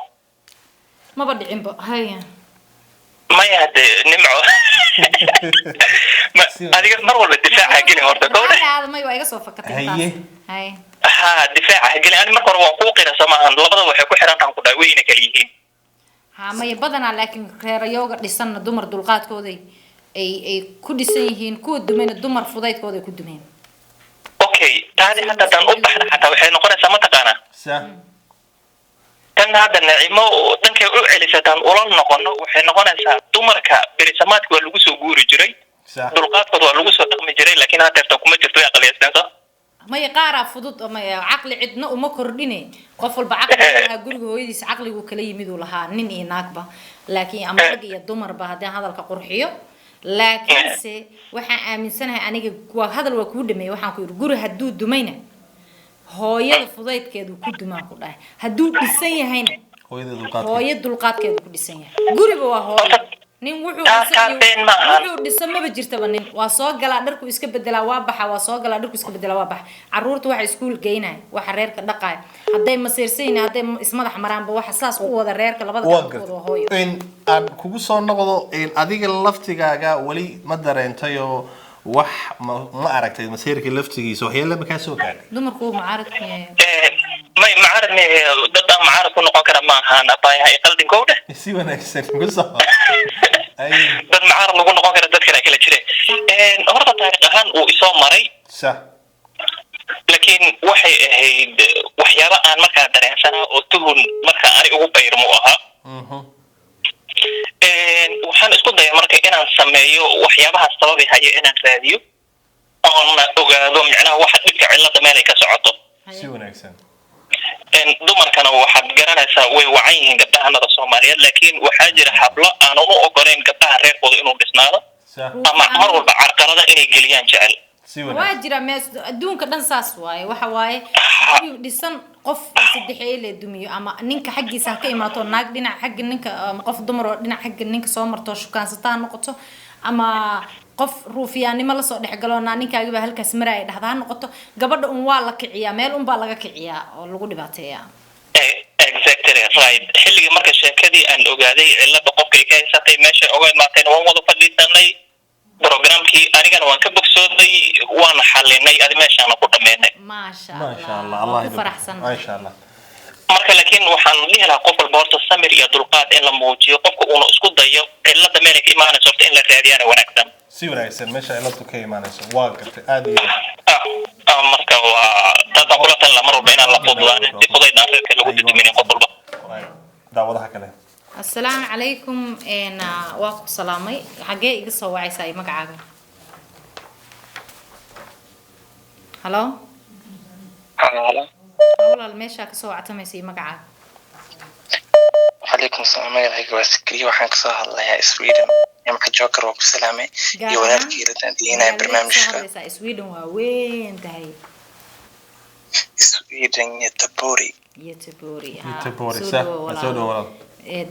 Maba dhicinba, haya. Maya, hade Nimco, adiga mar walba difaaca gelin horta gabadha. May, waa iga soo fakatay. Haye. Haye. Ha, difaaca gelin. Ani marka hore waan kuu qira, soo maahan? Labada waxay ku xiran tahan ku dhahay, wayna kala yihiin. Ha, maya, badanaa laakiin reerayooga dhisanna dumar dulqaadkooday ay ku dhisan yihiin, kuwa dumayna dumar fudaydkooday ku dumeen. Okay, taadi hadda haddaan u baxna xataa waxay noqonaysaa, mataqaanaa, Sax. tan hadda Nacimo dhankay u celisataan ula noqono, waxay noqonaysaa dumarka berisamaadka waa lagu soo guuri jiray, Sax. dulqaadkooda waa lagu soo dhaqmi jiray, laakiin hadda deertan kuma jirto, way aqaliyaysteen, soo Maya, qaaraa fudud oo maya, caqli cidna uma kordhine, qof walba caqli lahaa, guriga hooyadiis caqliguu kala yimid uu lahaa, nin iyo naagba, laakiin ama rag iyo dumarba haddii aan hadalka qurxiyo. Laakiinse waxaan aaminsanahay aniga, waa hadal waa kuu dhameeyey, waxaan ku yidhi guri hadduu dumayna hooyada fudaydkeedu ku dumaan ku dhahay, hadduu dhisan yahayna hooyada dulqaadkeeda, hooyo dulqaadkeedu ku dhisan yahay. Guriba waa hooyo, nin wuxuu Taa been ma ahan. Wuxuu dhisan maba jirtaba. Nin waa soo galaa, dharku iska bedelaa, waa baxa, waa soo galaa, dharku iska bedelaa, waa baxa. Caruurta waxa iskuul geynaya, waxa reerka dhaqaya, hadday masiirsan yihiin, hadday ismadax maraanba, waxa saas u wada reerka labada Waan gacantooda waa gartay. hooyo. In aan kugu soo noqdo, in adiga laftigaaga weli ma dareentayoo wax ma aragtay masiirka laftigiisa waxyeelo ma kaa soo gaadhay? Dumarku mucaarad ku yahay. May, mucaarad ma, dad aan mucaarad ku noqon kara ma ahaan, abaayaha i qaldin kow dheh. Si wanaagsan ku soo ay. Dad mucaarad lagu noqon kara dad kale kala jire. Horta taariikh ahaan uu isoo maray, Sax. laakiin waxay ahayd waxyaabo aan markaa dareensanaa oo tuhun marka ani ugu bayrmo ahaa. Waxaan isku daya marka inaan sameeyo waxyaabaha sababi haya, inaan raadiyo oona ogaado micnaha waxa dhibka, cilada meel ay ka socoto. Si wanaagsan. Dumarkana waxaad garanaysaa way wacan yihiin gabdhahanada Soomaaliyeed, laakiin waxaa jira hablo aanan u ogoleyn gabdhaha reerkooda inuu dhisnaado ama mar walba carqalada inay geliyaan jecel. Si Waa wanaagsan. jira mees adduunka dhan saas waaye. Waxa waaye guri dhisan qof saddexeeye la dumiyo, ama ninka xaggiisa ha ka imaato naag dhinac xagga ninka, ama qof dumar oo dhinac xagga ninka soo marto shukaansato ha noqoto, ama qof ruufiyaannimo lasoo dhexgalo, naa ninkaagiba halkaas maraaya dhahda ha noqoto, gabadha un waa la kiciyaa, meel un baa laga kiciyaa oo lagu dhibaateeyaa. Exactly right. Xilligii marka sheekadii aan ogaaday cilada qofka ay ka haysatay, meesha oga imaateen, waan wada fadhiisanay programkii, anigana waan ka bogsooday, waana xalinay, adi meeshaana ku dhameynay. Maasha Maasha Allah. Allah, Allah Waa ku idin faraxsan. Maasha Allah. Marka laakiin waxaan dhihi lahaa qof walba horta samir iyo dulqaad in la muujiyo, qofka uuna isku dayo cilada meel ay ka imaanayso horta in la raadiyaana wanaagsan. Si wanaagsan, meesha ciladu ka imaanayso waa gartay, aad iyo aad. Marka waa taasaan kula talin lahaa mar walba inaan la fududaanin, si fudayd aan reerka lagu duduminin qof walba. Waay. Daawadaha kale. Assalaamu calaykum. Waa ku salaamay. Xaggee iga soo wacaysaa iyo magacaaga? Halo. Walaal, meeshaa kasoo wactamaysa iyo magacaaga? Calaykum salaam, magacayga waa Sikriye, waxaan kasoo hadlayaa Sweden. Nimca Joker waa ku salaamay Gaar iyo ahaan walaalkii la daandiinaya magaalada kasoo barnaamijka. hadlaysaa? Sweden waa weyn tahay. Sweden, Göteborg. Göteborg. Göteborg, Soo sax. dhawo. Soo dhawo, walaal.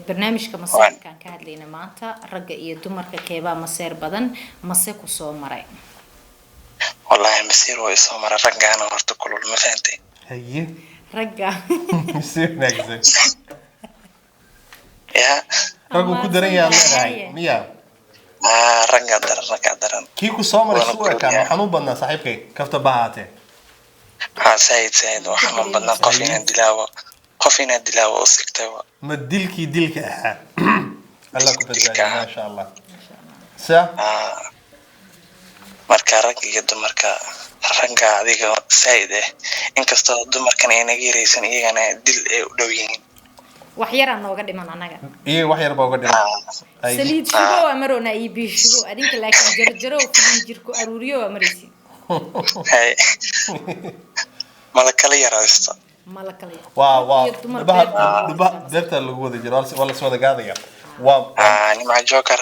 Barnaamijka maseerkaan ka hadlayna maanta, ragga iyo dumarka keebaa maseer badan, mase kusoo maray? Wallaahi masiir waa isoo mara, raggaana horta kulul, ma fahantay? Haye. Ragga. Si wanaagsan. Ya. Raggu ku daran yahay leedahay miya? Raggaa daran, raggaa daran. Kii ku soo maray Waana su ekaan kulul. waxaan u badnaa saaxiibkay kafta bahaatee. Haa, said said, waa xanuun badnaa, qof inaan dilaawo, qof inaan dilaawo oo sigtay wa. Ma dilkii dilka ahaa? Allah ku Dilka badbaadiyo. ahaa. Maasha Allah, sax. Marka ragga iyo dumarka, ragga adiga said eh, inkastoo dumarkan ay naga yaraysan, iyagana dil ay u dhow yihiin. Wax yaraa nooga dhiman annaga. Iyaga wax yar baa uga dhiman. Ay. Saliid shubo waa maroona iyo biyo shubo adinka, laakiin jarjaro filin jirku aruuriyo waa maraysi. Hay. Mala kala yaraysto. Mala kala waa iyo dumar dhubaha beerta. Dhubaha beerta lagu wada jiro, waa la wada gaadaya, waa Nimca Joker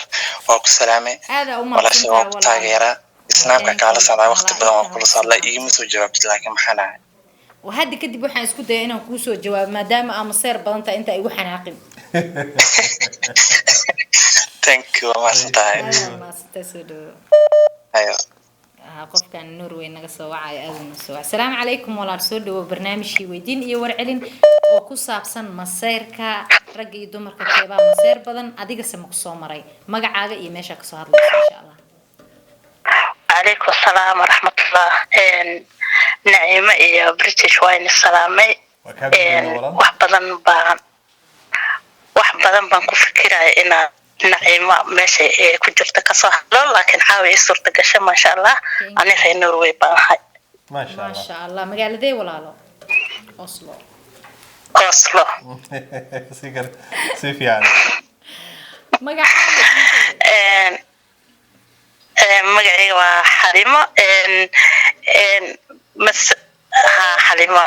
waa ku salaamay. Aadaa u Walaashay waa mahadsantahay ku walaal. taageeraa, Snaapka kaala socdaa, waqti badan waa kula Malaa'igta socdaa, iigama soo jawaabtid, laakiin maxaa dhacay? Oo hadda kadib waxaan isku daya inaan kuu soo jawaabo, maadaama aa maseer badan tahay, inta igu xanaaqin. Thank you, waa mahadsan tahay. Aad mahadsantahay, soo dhawo. Ayo. Qofkan Norway naga soo wacayo, aad noo soo wac. Asalaamu calaykum walaal, soo dhawo. Barnaamijkii weydiin iyo warcelin oo ku saabsan maseyrka ragga iyo dumarka, keebaa maseer badan? Adigase ma kusoo maray? Magacaaga iyo meeshaa kasoo hadlayso, insha Allah. Calaykum asalaam waraxmatullah. Naciimo iyo British waa ini salaamay. Waa kaa gudbinaa, walaal. Wax badan baan ku fikiraya inaad Naciimo meesha ee ku jirta kasoo hadlo, laakiin caawa ii suurta gasha, maasha Allah. Ani reer Norway baan ahay. Maasha Allah. Maasha Allah. Magaaladee, walaalo? Oslo? Oslo. Si kale si fiican. Magacaaga? Een, een, magacayga waa Xalimo. Een, een, mas ha Xalimo.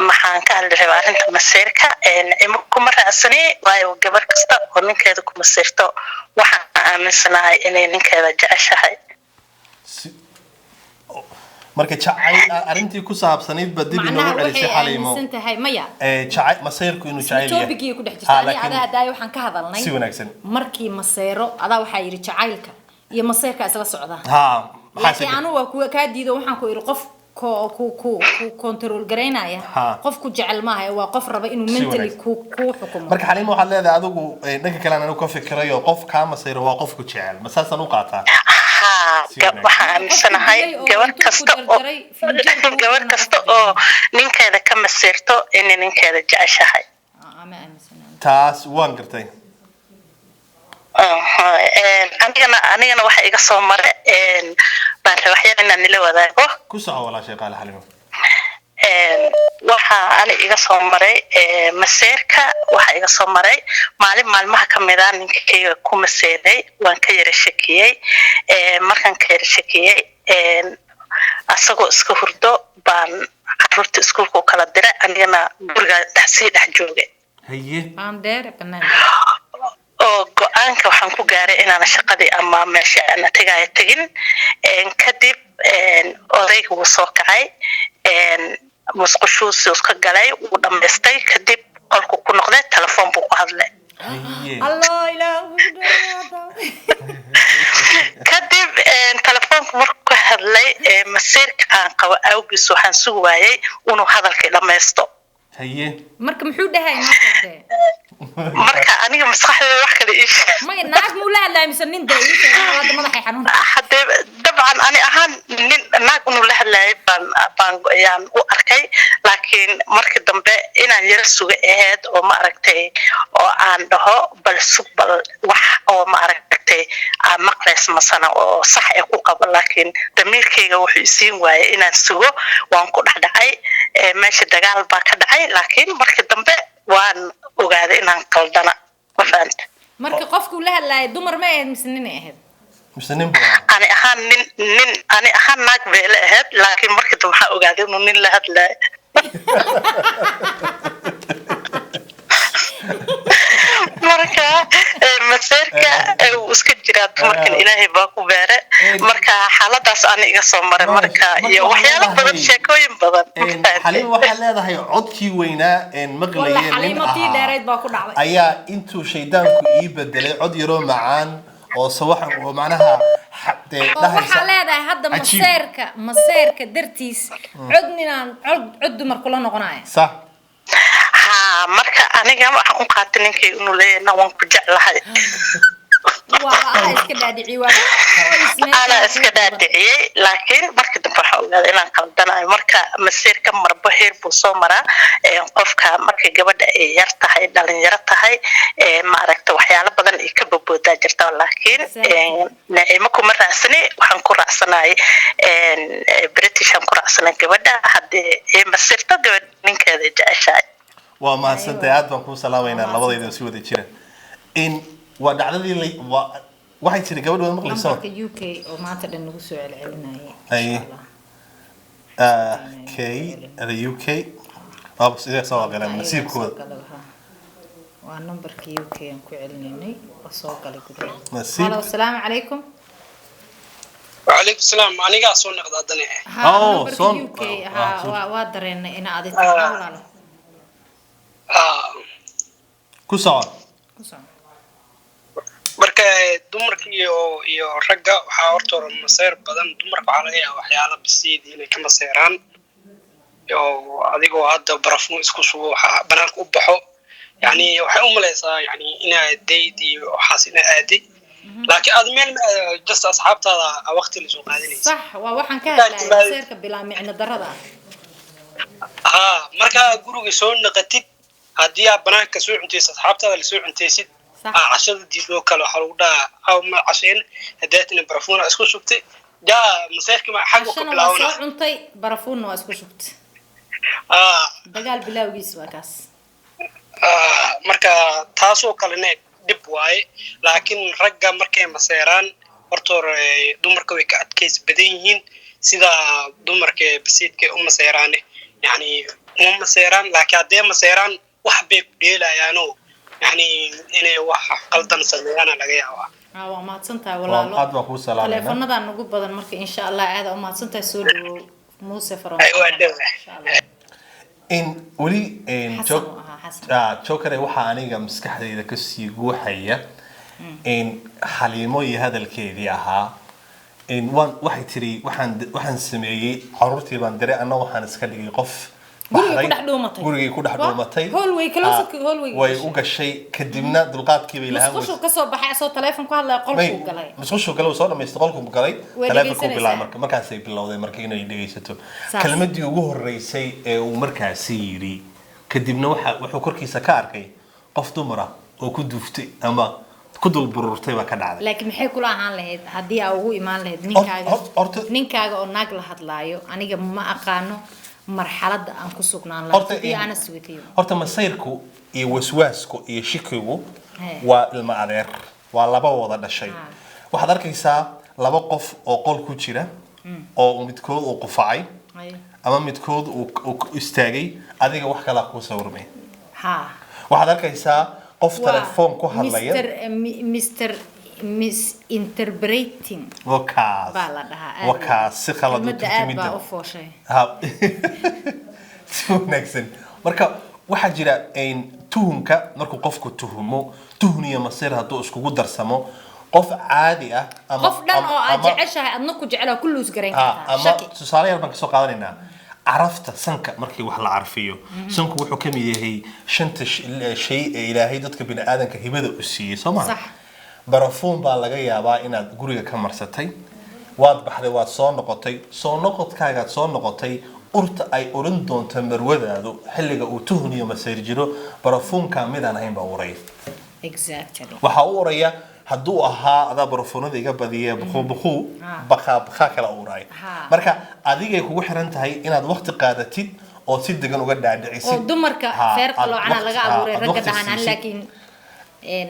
Maxaan ka hadli rabaa? Arrinta masiirka Nacimo kuma raacsani, waayo gabar kasta oo ninkeeda ku masiirto waxaan aaminsanahay inay ninkeeda jeceshahay. Marka jacayl arrintii ku saabsanayd ba dib Macnaha inoogu celisay, waxay Xaliimo. aaminsan tahay maya. Jacayl, masayrku inuu jacayl yahay. Topic-gii ku dhex jirta. Ha, ani adaa hadaayo waxaan ka hadalnay si wanaagsan. Markii maseero, adaa waxaa yidhi jacaylka iyo maseerka isla socda. Ha, maxaa Laakiin anu waa kuwa kaa diido. Waxaan ku idhi qof ku control garaynaya qof ku jecel maaha, ee waa qof raba inuu Si mentally wanaagsan. ku xukumo. Marka Xaliimo, waxaad leedahay adigu dhanka kale aan anigu ka fikirayo, qof kaa masayro waa qofku jecel, ma saasaan u qaataa? Ha. Si wanaagsan. Waxaan aaminsanahay Qofku dilay oo gabar intuu ku kasta oo jarjaray, finjeel kuu gabar furan kasta qof oo ninkeeda ka masiirto inay ninkeeda jeceshahay. Ah, ma aaminsanahay. Taas waan gartay. Aha, anigana waxa iga soo maray baan rabaa waxyar inaan nila wadaago. Ku soco, walaashay qaali Xaliimo. Waxa ani iga soo maray maseerka, waxa iga soo maray maalin maalmaha ka mid a ninkayga ku maseeray, waan ka yara shakiyey. Markaan ka yara shakiyey, asagoo iska hurdo baan caruurta iskuulka u kala diray, anigana guriga sii dhex joogay. Haye. Aan dheer banaan. Oo go-aanka waxaan ku gaaray inaan shaqadii ama meesha aan tagaaya tegin. Kadib odayga wuu soo kacay, musqushuu si iska galay, wuu dhammaystay, kadib qolku ku noqday, telefoon buu ku hadlay. Haye. Allah, ilaah ugu dhawaada. Kadib telefoonku markuu ka hadlay, masiirka aan qabo awgiis waxaan sugi waayey inuu hadalkii dhammaysto. Haye. Marka muxuu dhahay? Noo sheegdee. Marka aniga maskaxdeeda wax kale ii sheeg. Maya, naag muu la hadlaaya mise nin? Dee ii sheeg, hadda madaxay xanuun. Haddee dabcan ani ahaan nin naag inuu la hadlayay baan ayaan u arkay, laakiin markii dambe inaan yara suga ahayd oo ma aragtay oo aan dhaho bal sug, bal wax oo ma aragtay aan maqlays masana oo sax ee ku qabo, laakiin damiirkayga wuxuu isiin waayay inaan sugo. Waan ku dhexdhacay, meesha dagaal baa ka dhacay, laakiin markii dambe waan ogaaday inaan qaldana, ma fahanta? Marka qofkuu la hadlaaya dumar ma ahayd mise ninay ahayd? Mise nin buu ahaa? Ani ahaan nin, ani ahaan naag bay la ahayd, laakiin markii dambe waxaa ogaaday inuu nin la hadlayo. Marka maseerka wuu iska jiraa, dumarkan Ilaahay baa ku beere. Marka xaaladaas ani iga soo maray marka iyo waxyaalo badan, sheekooyin badan. Xaliimo, waxaad leedahay codkii weynaa een Walla maqlayeen nin Xaliimo tii ahaa dheerayd baa ku dhacday. Ayaa intuu shaydaanku ii bedelay cod yaroo macaan oo sawaxan oo macnaha dee Oo dhahaysa. Waxaa leedahay hadda Cajiib. Maseerka dartiis cod ninaan cod dumar kula noqonaya. Sax. Ha, marka aniga waxaan u qaatay ninkay inuu leeyahay na waan ku jeclahay. Waa adaa iska dhaadhiciyey, waa Anaa iska dhaadhiciyey, laakiin markii dambe waxaa ogaaday inaan qaldanayo. Marka masiirka marbo heer buu soo maraa. Qofka markay gabadha ay yar tahay, dhalinyaro tahay, maaragta waxyaalo badan ay ka boboodaa jirta, laakiin Naciimo kuma raacsani, waxaan ku raacsanay British, aan ku raacsanay gabadha haddii ay masiirto gabadh ninkeeda jeceshahay. Waa mahadsantahay, aad baan kuu salaamaynaa labadayda si wada jira. In waa dhacdadii waa waxay tiri gabadh waad maqlayso. Nambarka UK oo maanta dhan nagu soo celcelinaya. Haye. K the UK waaba sidee soo galeen nasiibkooda. Waa nambarka UK aan ku celinaynay oo soo galay gudaha. Nasiib. Halo, asalaamu calaykum. Wacalaykum salaam. Anigaa soo noqda haddana. Ha, Oh, numberka UK. Ha, waa dareenay ina adi tahay. Ha, walaalo. Ah, Ku soco. Ku soco. Marka dumarka iyo ragga waxaa horta hore maseer badan dumarka. Waxaa laga yaaba waxyaala bisiid inay ka maseeraan, oo adigoo hadda barafuun isku sugo, waxaa banaanka u baxo, yani waxay u malaysaa yani inaa dayd iyo waxaas inaa aaday, laakiin aad meel ma aado, just asxaabtaada waqti lasoo qaadanaysa. Sax, waa waxaan ka hadlayay, maseerka bilaa micno darada ah. Haa, markaa guriga soo naqatid, haddii aad banaanka soo cuntaysid, asxaabtaada lasoo cuntaysid, aa cashada diidoo kale, waxaa lagu dhahaa aw ma cashayn hadaatina barafuuna isku shubtay, jaa maseerkii ma xaggu ka Cashana waa soo bilaabana. cuntay, barafuunna waa isku shubtay. Dagaal bilowgiis waa kaas. Marka taasoo kalena dhib waaye, laakiin ragga markay maseeraan, horta hore dumarka way ka adkaysi badan yihiin. Sida dumarka basiidka u maseeraan yani uma maseeraan, laakiin hadday maseeraan wax bay ku dheelayaanoo yani inay wax qaldan sameeyaana laga yaabaa. Waa mahadsan tahay, walaalo. Aad baan kuu salaamayna. Taleefanadaa nagu badan, marka insha Allah aada u mahadsan tahay. Soo dhawow, Muuse Faroon. Ay, waa dhawa. Insha Allah. In weli in Xasan uu ahaa, Xasan. Jokere, waxaa aniga maskaxdayda kasii guuxaya in Xaliimo iyo hadalkeedii ahaa in waan waxay tiri waxaan sameeyey, caruurtii baan diray, anna waxaan iska dhigay qof Gurigay ku baxday. dhex dhuumatay. Gurigay ku dhex dhuumatay. Hallway, closet-ka hallway way gashay. U gashay, kadibna dulqaadkii bay lahaan. Musqushu kasoo baxay asoo taleefon ku hadlaya, qolkuu galay. Musqushu galay, uu soo dhamaystay, qolkuu galay. Way taleefonkuu dhegeysanaysaa. Bilaabay marka, markaasay bilowday marka inay dhegeysato. Saas. Kelmadii ugu horeysay ee uu markaasi yidhi kadibna wuxuu korkiisa ka arkay qof dumar ah oo ku duuftay ama ku dul bururtay baa ka dhacday. Laakiin maxay kula ahaan lahayd haddii aa ugu imaan lahayd ninkaaga Horta ninkaaga oo naag la hadlaayo? Aniga ma aqaano marxaladda aan ku sugnaan lahaa, Horta to be honest with you. Horta masayrku iyo waswaasku iyo shikigu He. waa ilma adeer, waa laba wada dhashay. Waxaad arkaysaa laba qof oo qol ku jira oo midkood uu qufacay ama midkood uu istaagay, adiga wax kalaa kuu sawirmay. Waxaad arkaysaa qof Waa telefoon ku hadlaya. Mr. Mr. Misinterpreting Wakaas baa la dhahaa aad. Wakaas si khalad u Kelmadda aad turjumidda. baa u fooshay. Ha, si wanaagsan. Marka waxaa jira een, tuhunka markuu qofku tuhumo, tuhun iyo masir hadduu iskugu darsamo, qof caadi ah ama Qof dhan oo aad jeceshahay, adna ku jecel, ku luus garayn kartaa ama shaki. Tusaale yar baan kasoo qaadanaynaa: carafta sanka. Markii wax la carfiyo, sanku wuxuu ka mid yahay shanta shay ee Ilaahay dadka bini'aadanka hibada u siiyey, soo maha? Sax. Barafuun baa laga yaabaa inaad guriga ka marsatay, waad baxday, waad soo noqotay, soo noqodkaagaad soo noqotay, urta ay urin doonto marwadaadu xilliga uu tuhun iyo masayr jiro, barafuunka midaan ahayn baa uraya. Waxaa u uraya hadduu ahaa adaa barafuunada iga badiya, bukuu bukuu, bakaa bakaa kala uraya. Marka adigay kugu xiran tahay inaad waqti qaadatid oo si degan uga dhaadhicisid. Oo dumarka feer aad qaloocana laga abuuray, aad ragga waqti dhahan siisid. Laakiin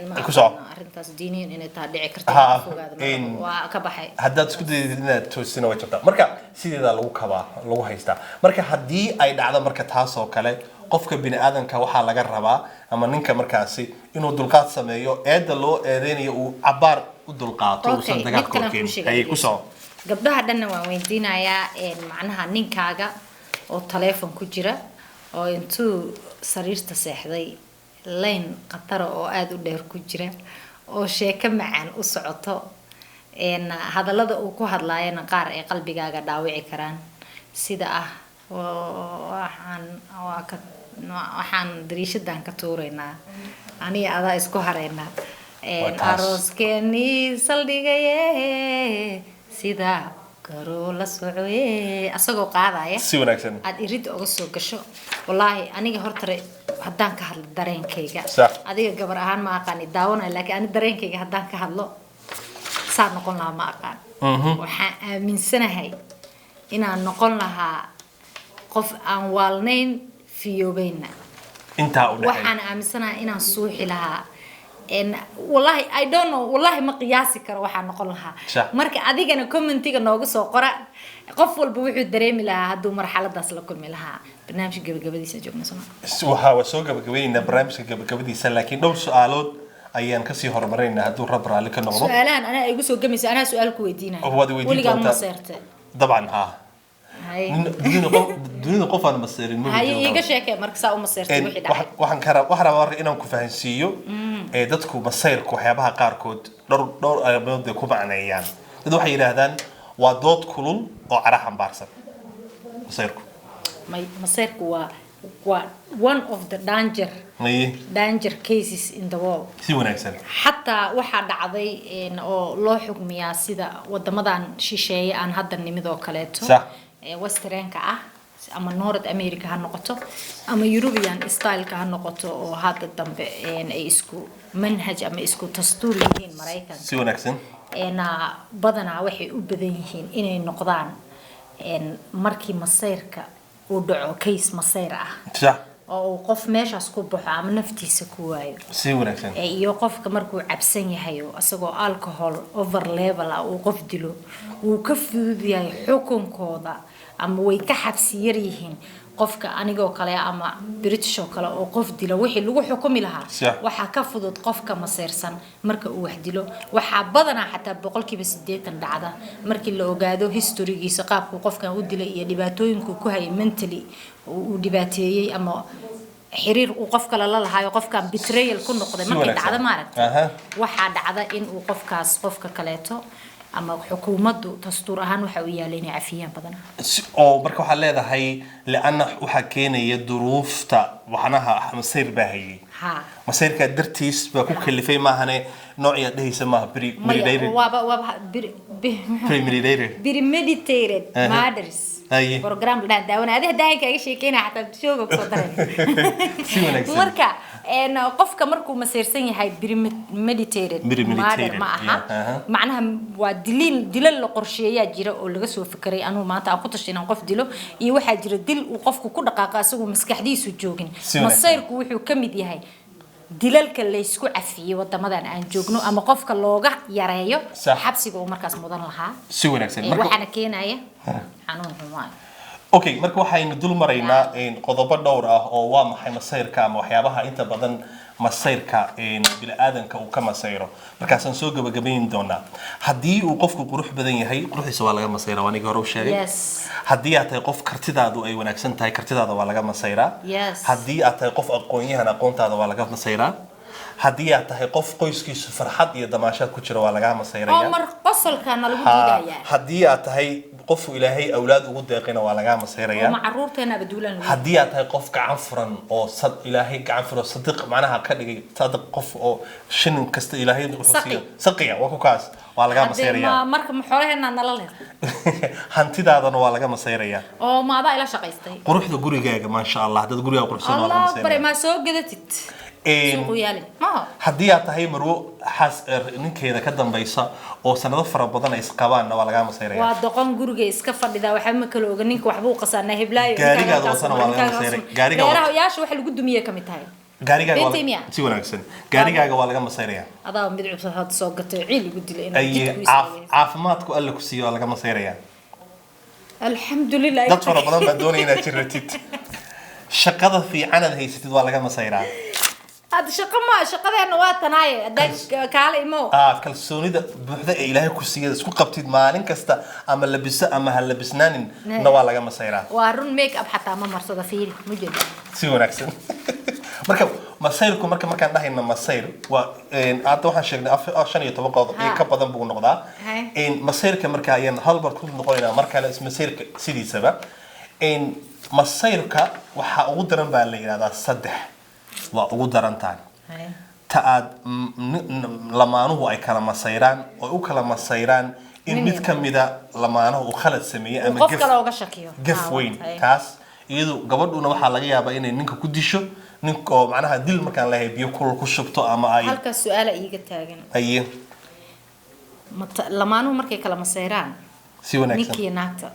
ma Ku soco. aqaano arrintaas diiniyan inay taa dhici karto, ka fogaado marka. Waa ka baxay. Haddaad isku daydid inaad toosina, way jabtaa. Marka sideedaa lagu kabaa, lagu haystaa. Marka haddii ay dhacdo marka taas oo kale, qofka bini aadanka waxaa laga rabaa ama ninka markaasi inuu dulqaad sameeyo, eedda loo eedeynayo uu cabaar u dulqaato, uusan Okay, mid dagaalka kalaan kuu horkeenin. sheegay. Haye, ku soco. Gabdhaha dhanna waan weydiinayaa, macnaha ninkaaga oo taleefon ku jira oo intuu sariirta seexday line khatara oo aada u dheer ku jira oo sheeko macaan u socoto, hadallada uu ku hadlaayana qaar ay qalbigaaga dhaawici karaan, sida ah waxaan waa ka waxaan dariishadan ka tuuraynaa, aniga adaa isku haraynaa. Waa taas. Arooskeenii saldhigaye sida garoo la socoye, asagoo qaadaya, Si wanaagsan. aad irid uga soo gasho. Wallaahi aniga horta haddaan ka hadlo dareenkayga, adiga gabar ahaan ma aqaani daawanaya, laakiin ani dareenkayga haddaan ka hadlo, saa noqon lahaa ma aqaan. Waxaan aaminsanahay inaan noqon lahaa qof aan waalnayn, fiyoobayna. Intaa u dhexeeya. Waxaan aaminsanahay inaan suuxi lahaa. Wallahi I don't know, wallahi ma qiyaasi karo waxaan noqon lahaa. Marka adigana commentiga nooga soo qora qof walba wuxuu dareemi lahaa hadduu marxaladaas la kulmi lahaa. Barnaamijka gabagabadiisa joogna, soo ma? Waxaa waa soo gabagabaynaynaa barnaamijka gabagabadiisa, laakiin dhowr su-aalood Ayaan kasii horumarinaynaa hadduu Rab raalli ka noqdo. Su-aalahan anaa igu soo gamaysa, anaa su-aal ku weydiinaya. Oo waad i weydiin Weligaa ma doontaa. maseertay? Dabcan haa. Haye. Dunida qof aan maseerin ma Haye, jiro. iiga sheekee marka saa u maseertay, wixii dhacay. Waxaan rabaa marka inaan ku fahansiiyo ee dadku masayrka waxyaabaha qaarkood dhowr arrimood bay ku macneeyaan. Dad waxay yidhaahdaan waa dood kulul oo cara xambaarsan masayrku. May, maseerku waa one of the danger Maye. danger cases in the world. Si wanaagsan. Xataa waxaa dhacday oo loo xugmiyaa sida wadamadan shisheeye aan hadda nimid oo kaleeto, ee westernka ah, ama North America ha noqoto ama European styleka ha noqoto, oo hadda dambe ay isku manhaj ama isku dastuur yihiin Maraykanka. Si wanaagsan. Badanaa waxay u badan yihiin inay noqdaan markii masayrka uu dhaco, case masayr ah oo uu qof meeshaas ku baxo ama naftiisa ku waayo. Si wanaagsan. Iyo qofka markuu cabsan yahay oo isagoo alcohol over level ah uu qof dilo, wuu ka fudud yahay xukunkooda ama way ka xabsi yar yihiin qofka anigoo kale ama British oo kale oo qof dilo. Wixii lagu xukumi lahaa waxaa ka fudud qofka maseyrsan marka uu wax dilo. Waxaa badanaa xataa 80% dhacda markii la ogaado historygiisa, qaabkuu qofkan u dilay iyo dhibaatooyinkuu ku hayay, mentally uu dhibaateeyey ama xiriir uu qof kale la lahaayo, qofkan betrayal ku noqday. Si Markay wanaagsan. dhacdo, maaragtay, waxaa dhacda in uu qofkaas qofka kaleeto ama xukuumaddu dastuur ahaan waxa uu yaalay inay cafiyaan badanaa. Oo marka waxaad leedahay lianna waxaa keenaya duruufta waxnaha masayr baa hayay. Ha. Masayrkaa dartiis baa ku kalifay, maahane noocii aad dhehaysa maaha Maya. Premeditated. Waaba Premeditated. Premeditated murders. Program la dhahan daawana adiga daahin kaaga sheekeynaya, xataa showga kusoo daray. Si wanaagsan. Marka qofka markuu maseyrsan yahay premeditated Premeditated, murder ma aha. Yeah, aha. Macnaha waa diliil, dilal la qorsheeyaa jira oo laga soo fekeray, anuu maanta aan ku tashay inaan qof dilo, iyo waxaa jira dil uu qofku ku dhaqaaqo asagoo maskaxdiisu joogin. Si wanaagsan. Masayrku wuxuu ka mid yahay dilalka laysku cafiyey wadamadan aan joogno ama qofka looga yareeyo xabsiga uu markaas mudan lahaa. Si wanaagsan. Marka Waxaana keenaya xanuun xumaan. Okay, marka waxaynu dul maraynaa qodobo dhowr ah oo waa maxay masayrka ama waxyaabaha inta badan masayrka bini'aadanka uu ka masayro. Markaasaan soo gabagabayn doonaa. Haddii uu qofku qurux badan yahay, quruxdiisa waa laga masayraa, waa anigii hore u sheegay. Haddii aad tahay qof kartidaadu ay wanaagsan tahay, kartidaada waa laga masayraa. Haddii aad tahay qof aqoon-yahan, aqoontaada waa laga masayraa. Haddii aad tahay qof qoyskiisu farxad iyo damaashaad ku jira, waa lagaa Oo masayraya. Mar qosolkaana lagu diidayaa. Haddii aad tahay qofu Ilaahay awlaad ugu deeqayna, waa lagaa Oo masayraya. Ma caruurteena abaduulaan lagu Haddii aad tahay qof gacan furan oo sad Ilaahay gacan furan oo sadiq macnaha ka dhigay, sadiq qof oo shilin kasta Ilaahay wuxuu Saqi. siiyo saqiya, waa ku kaas, waa lagaa Haddee masayraya. ma marka ma xoolaheena nala leh? Hantidaadana waa laga masayraya. Oo ma adaa ila shaqaystay? Quruxda gurigaaga, maasha Allah, dad gurigaaga quruxsan waa laga Allah bare masayraya. Maa soo gadatid suuqu yaali maha? Haddii aad tahay marwo xaas ninkeeda ka dambaysa oo sanado fara badan ay isqabaanna, waa lagaa masayraya. Waa doqon guriga iska fadhida, waxba ma kala oga, ninka waxbuu qasaanaa, heblaayo. Gaarigaada watana waa laga masayray. Gaariga Reeraha yaasha waxa lagu dumiyey kamid tahay. Gaarigaaga waa Beentay miyaa? Si wanaagsan, gaarigaaga waa laga masayraya. Adaa mid cusub hadda soo gatay, ciil igu dilay inaad Ay jidku istaagay. Caafimaadku Alla ku siiyo waa laga masayraya. Alxamdulilah. Dad fara badan baa doonaya inaad jiratid. Shaqada fiican aad haysatid waa laga masayraa. Hadda shaqo ma shaqadeena waa tanaaye, haddaa kaala imo. Kalsoonida buuxda ee Ilaahay ku siiyay isku qabtid maalin kasta, ama labiso ama ha labisnaanin, na waa laga masayraa. Waa run, make up xataa ma marsada, fiiri ma jeeda. Si wanaagsan. Marka masayrku, marka markaan dhahayna masayr waa hadda waxaan sheegnay 15 qodob iyo ka badan buu noqdaa. Masayrka marka ayaan hal mar ku noqonaynaa mar kale masayrka sidiisaba. Masayrka waxaa ugu daran baa la yidhahdaa saddex waa ugu daran tahay. Ta aad lamaanuhu ay kala masayraan oo u kala masayraan in Nin mid iyo ka mida lamaanuhu uu khalad sameeyey ama qof gaf kale uga shakiyo. Gaf weyn. Taas iyadu gabadhuna waxaa laga yaabaa inay ninka ku disho, ninka oo macnaha dil markaan leeyahay biyo kulul ku shubto ama ay Halkaas su-aala iiga taagan. Aye. Lamaanuhu markay kala masayraan, Si wanaagsan. ninkiiyo naagta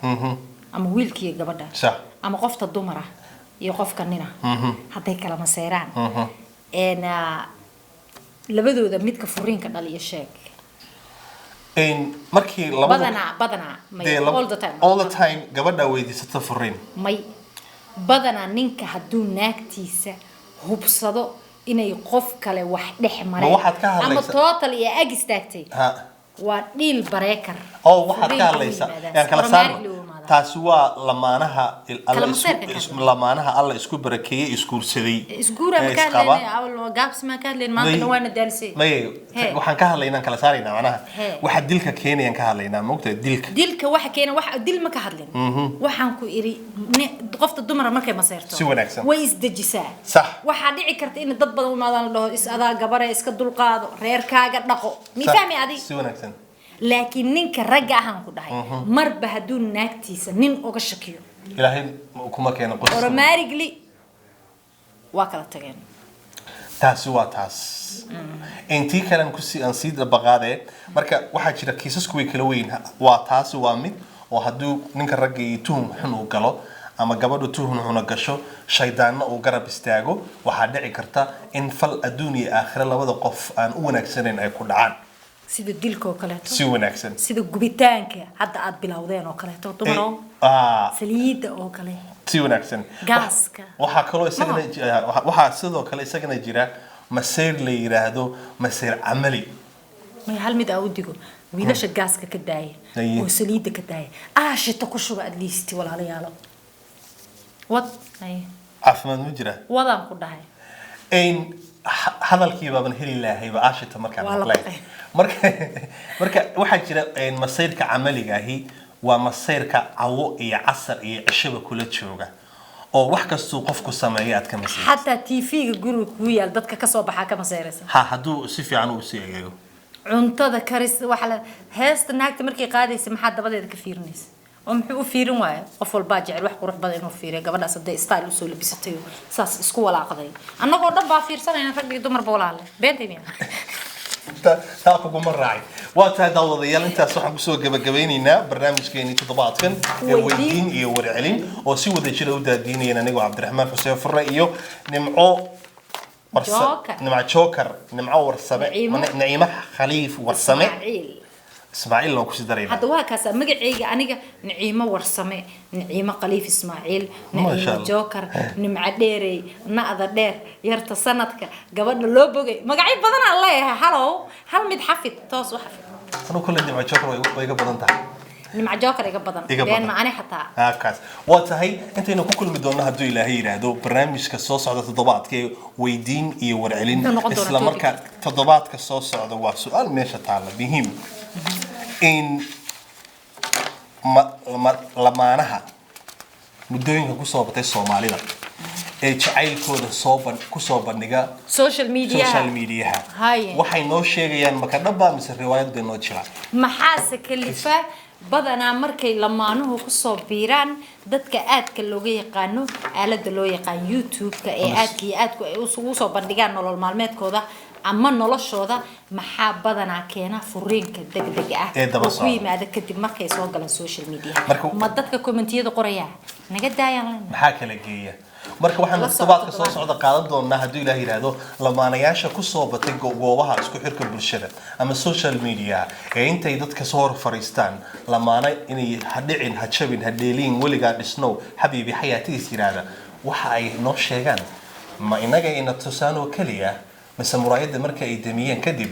ama wiilkiiyo gabadha ama qofta dumara iyo qofka nina hadday kala masayraan, labadooda midka furiinka dhaliyo sheeg. Markii labadu Badanaa may dee all the time. All the time gabadha weydiisata furiin. May, badanaa ninka hadduu naagtiisa hubsado Inay qof kale wax dhex mareen Ma waxaad ka ama hadlaysaa- total iyo ag istaagtay Ha. waa deal breaker. Oo waxaad ka Furiinka wuu hadlaysaa yimaadaa. yaan kala saarno. Automatically wuu yimaadaa. Taasi waa lamaanaha Kala alla isku maseerka ka hadlay. lamaanaha Alla isku barakeeyey, isguursaday, Isguura ma ee ka isqaba. hadlayna awal, gaabsi ma ka hadlayn maanta. Waana daalisay. Maye. Hee. Waxaan ka hadlaynaa, kala saaraynaa macnaha. Hee. Waxa dilka keenayaan ka hadlaynaa, maogtahay dilka? Dilka waxa keena, wax dil ma ka hadlin. Waxaan ku iri qofta dumara markay maseerto Si wanaagsan. way isdejisaa. Waxaa dhici karta in dad badan u imaadaan, la dhaho is adaa gabare, iska dulqaado, reerkaaga dhaqo, mi fahmi adi? Si wanaagsan. Laakiin ninka ragga ahaan ku dhahay, marba hadduu naagtiisa nin uga shakiyo, Ilaahay kuma keeno qoys. Automatically waa kala tageen. Taasi waa taas. Intii kalen kusii aan sii dabaqaadee, marka waxaa jira kiisasku way kala weyn. Waa taasi, waa mid oo hadduu ninka ragga iyo tuhum xun uu galo ama gabadhu tuhun xuna gasho, shaydaanna uu garab istaago, waxaa dhici karta in fal adduun iyo aakhire labada qof aan u wanaagsanayn ay ku dhacaan. Sida dilka oo kaleeto. Si wanaagsan. Sida gubitaanka hadda aad bilowdeen oo kaleeto, dumarow. Saliidda oo kale. Si wanaagsan. Gaaska. Waxaa kaloo isagana waxaa sidoo kale isagana jira masayr la yiraahdo masayr camali. May, hal mid aa u digo wiilasha: gaaska ka daaya oo saliidda ka daaya, aashita ku shuba at least, walaalayaalo. Wad. Haye. Caafimaad ma jira? Wadaan ku dhahay. Ein hadalkii baaban heli lahayba aashita markaan Waa la maqlay. baqay. Marka waxaa jira masayrka camaliga ahi, waa masayrka cawo iyo casar iyo cishaba kula jooga, oo wax kastuu qofku sameeyo aad ka masayr. Xataa TV-ga guriga kuu yaal dadka kasoo baxaa ka masayraysa. Ha, hadduu si fiican uu sii egeego. Cuntada karis, waxa la heesta naagta markay qaadaysa, maxaa dabadeeda ka fiirinaysa? Oo muxuu u fiirin waaya? Qof walbaa jecel wax qurux badan inuu fiiriyo. Gabadhaas hadday style usoo labisatay oo saas isku walaaqday, annagoo dhan baa fiirsanayna, rag iyo dumarba. Walaale, beentay miya? Taa kuguma raacay. Waa tahay, daawadayaal, intaas waxaan kusoo gabagabeynaynaa barnaamijkeenii toddobaadkan ee Weydiin. Weydiin iyo warcelin, oo si wada jira u daadiinayeen anigoo Cabdiraxmaan Xuseen Furre iyo Nimco Joker. Nimco Joker, Nimco Warsame. Naciimo. Naciimo Khaliif Warsame. Ismaaciil. Ismaaciil loo kusii darayna. Hadda waa kaasa magacayga aniga: Naciimo Warsame, Naciimo Khaliif Ismaaciil. Masha Naciimo Allah. Joker, Nimco Dheerey, na'da dheer, yarta sanadka, gabadha loo bogay, magacyo badan aan leeyahay. Halow, hal mid xafid, toos u xafid. Anuu kolley Nimco Joker way iga badan tahay. Nimco Joker iga badan. Iga been badan. ma ani xataa. Kaas waa tahay. Intaynu ku kulmi doonno, hadduu Ilaahay yidhaahdo, barnaamijka soo socda toddobaadka ee weydiin iyo warcelin, Muxuu noqon doonaa isla markaa toddobaadka soo socda waa su-aal meesha taalla muhiim in lamaanaha muddooyinka kusoo batay Soomaalida ee jacaylkooda kusoo bandhiga social media, social mediaha, Haye. waxay noo sheegayaan maka dhaba mise riwaayad bay noo jiraan? Maxaase kalifa badanaa markay lamaanuhu kusoo biiraan dadka aadka looga yaqaano aalada loo yaqaan YouTube-ka ee aadka iyo aadku ay ugu soo bandhigaan nolol maalmeedkooda ama noloshooda, maxaa badanaa keena furiinka degdega ah Ee daba oo ku socda? yimaada kadib markay soo galaan social media? Ma dadka commentiyada qoraya naga daayaan lena? Maxaa kala geeya? Marka waxaanu La soco toddobaadka soo toddobaadka. socda qaadan doonaa, hadduu Ilaah yidhaahdo, lamaanayaasha kusoo batay goobaha isku xirka bulshada ama social media ee intay dadka soo hor fariistaan lamaana inay ha dhicin, ha jabin, ha dheeliin, weligaa dhisnow, xabiibi, xayaatidiis yidhaahda, waxa ay noo sheegaan ma inaga ina tusaan oo keliya, mise muraayadda marka ay damiyeen kadib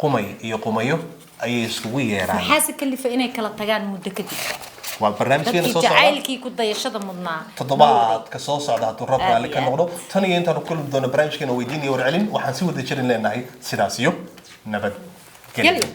qumay iyo qumayo ayay iskugu yeeraan? Maxaase kalifa inay kala tagaan muddo kadib? Waa barnaamijkeena Dadkii soo socda jacaylkii ku dayashada mudnaa. Toddobaadka soo socda, hadduu Rab Aad raalli iyo ka aad. noqdo. Tan iyo intaanu kulmi doono barnaamijkeena weydiin iyo warcelin, waxaan si wada jirin leenahay sidaas iyo nabad gelyo. Gelyo.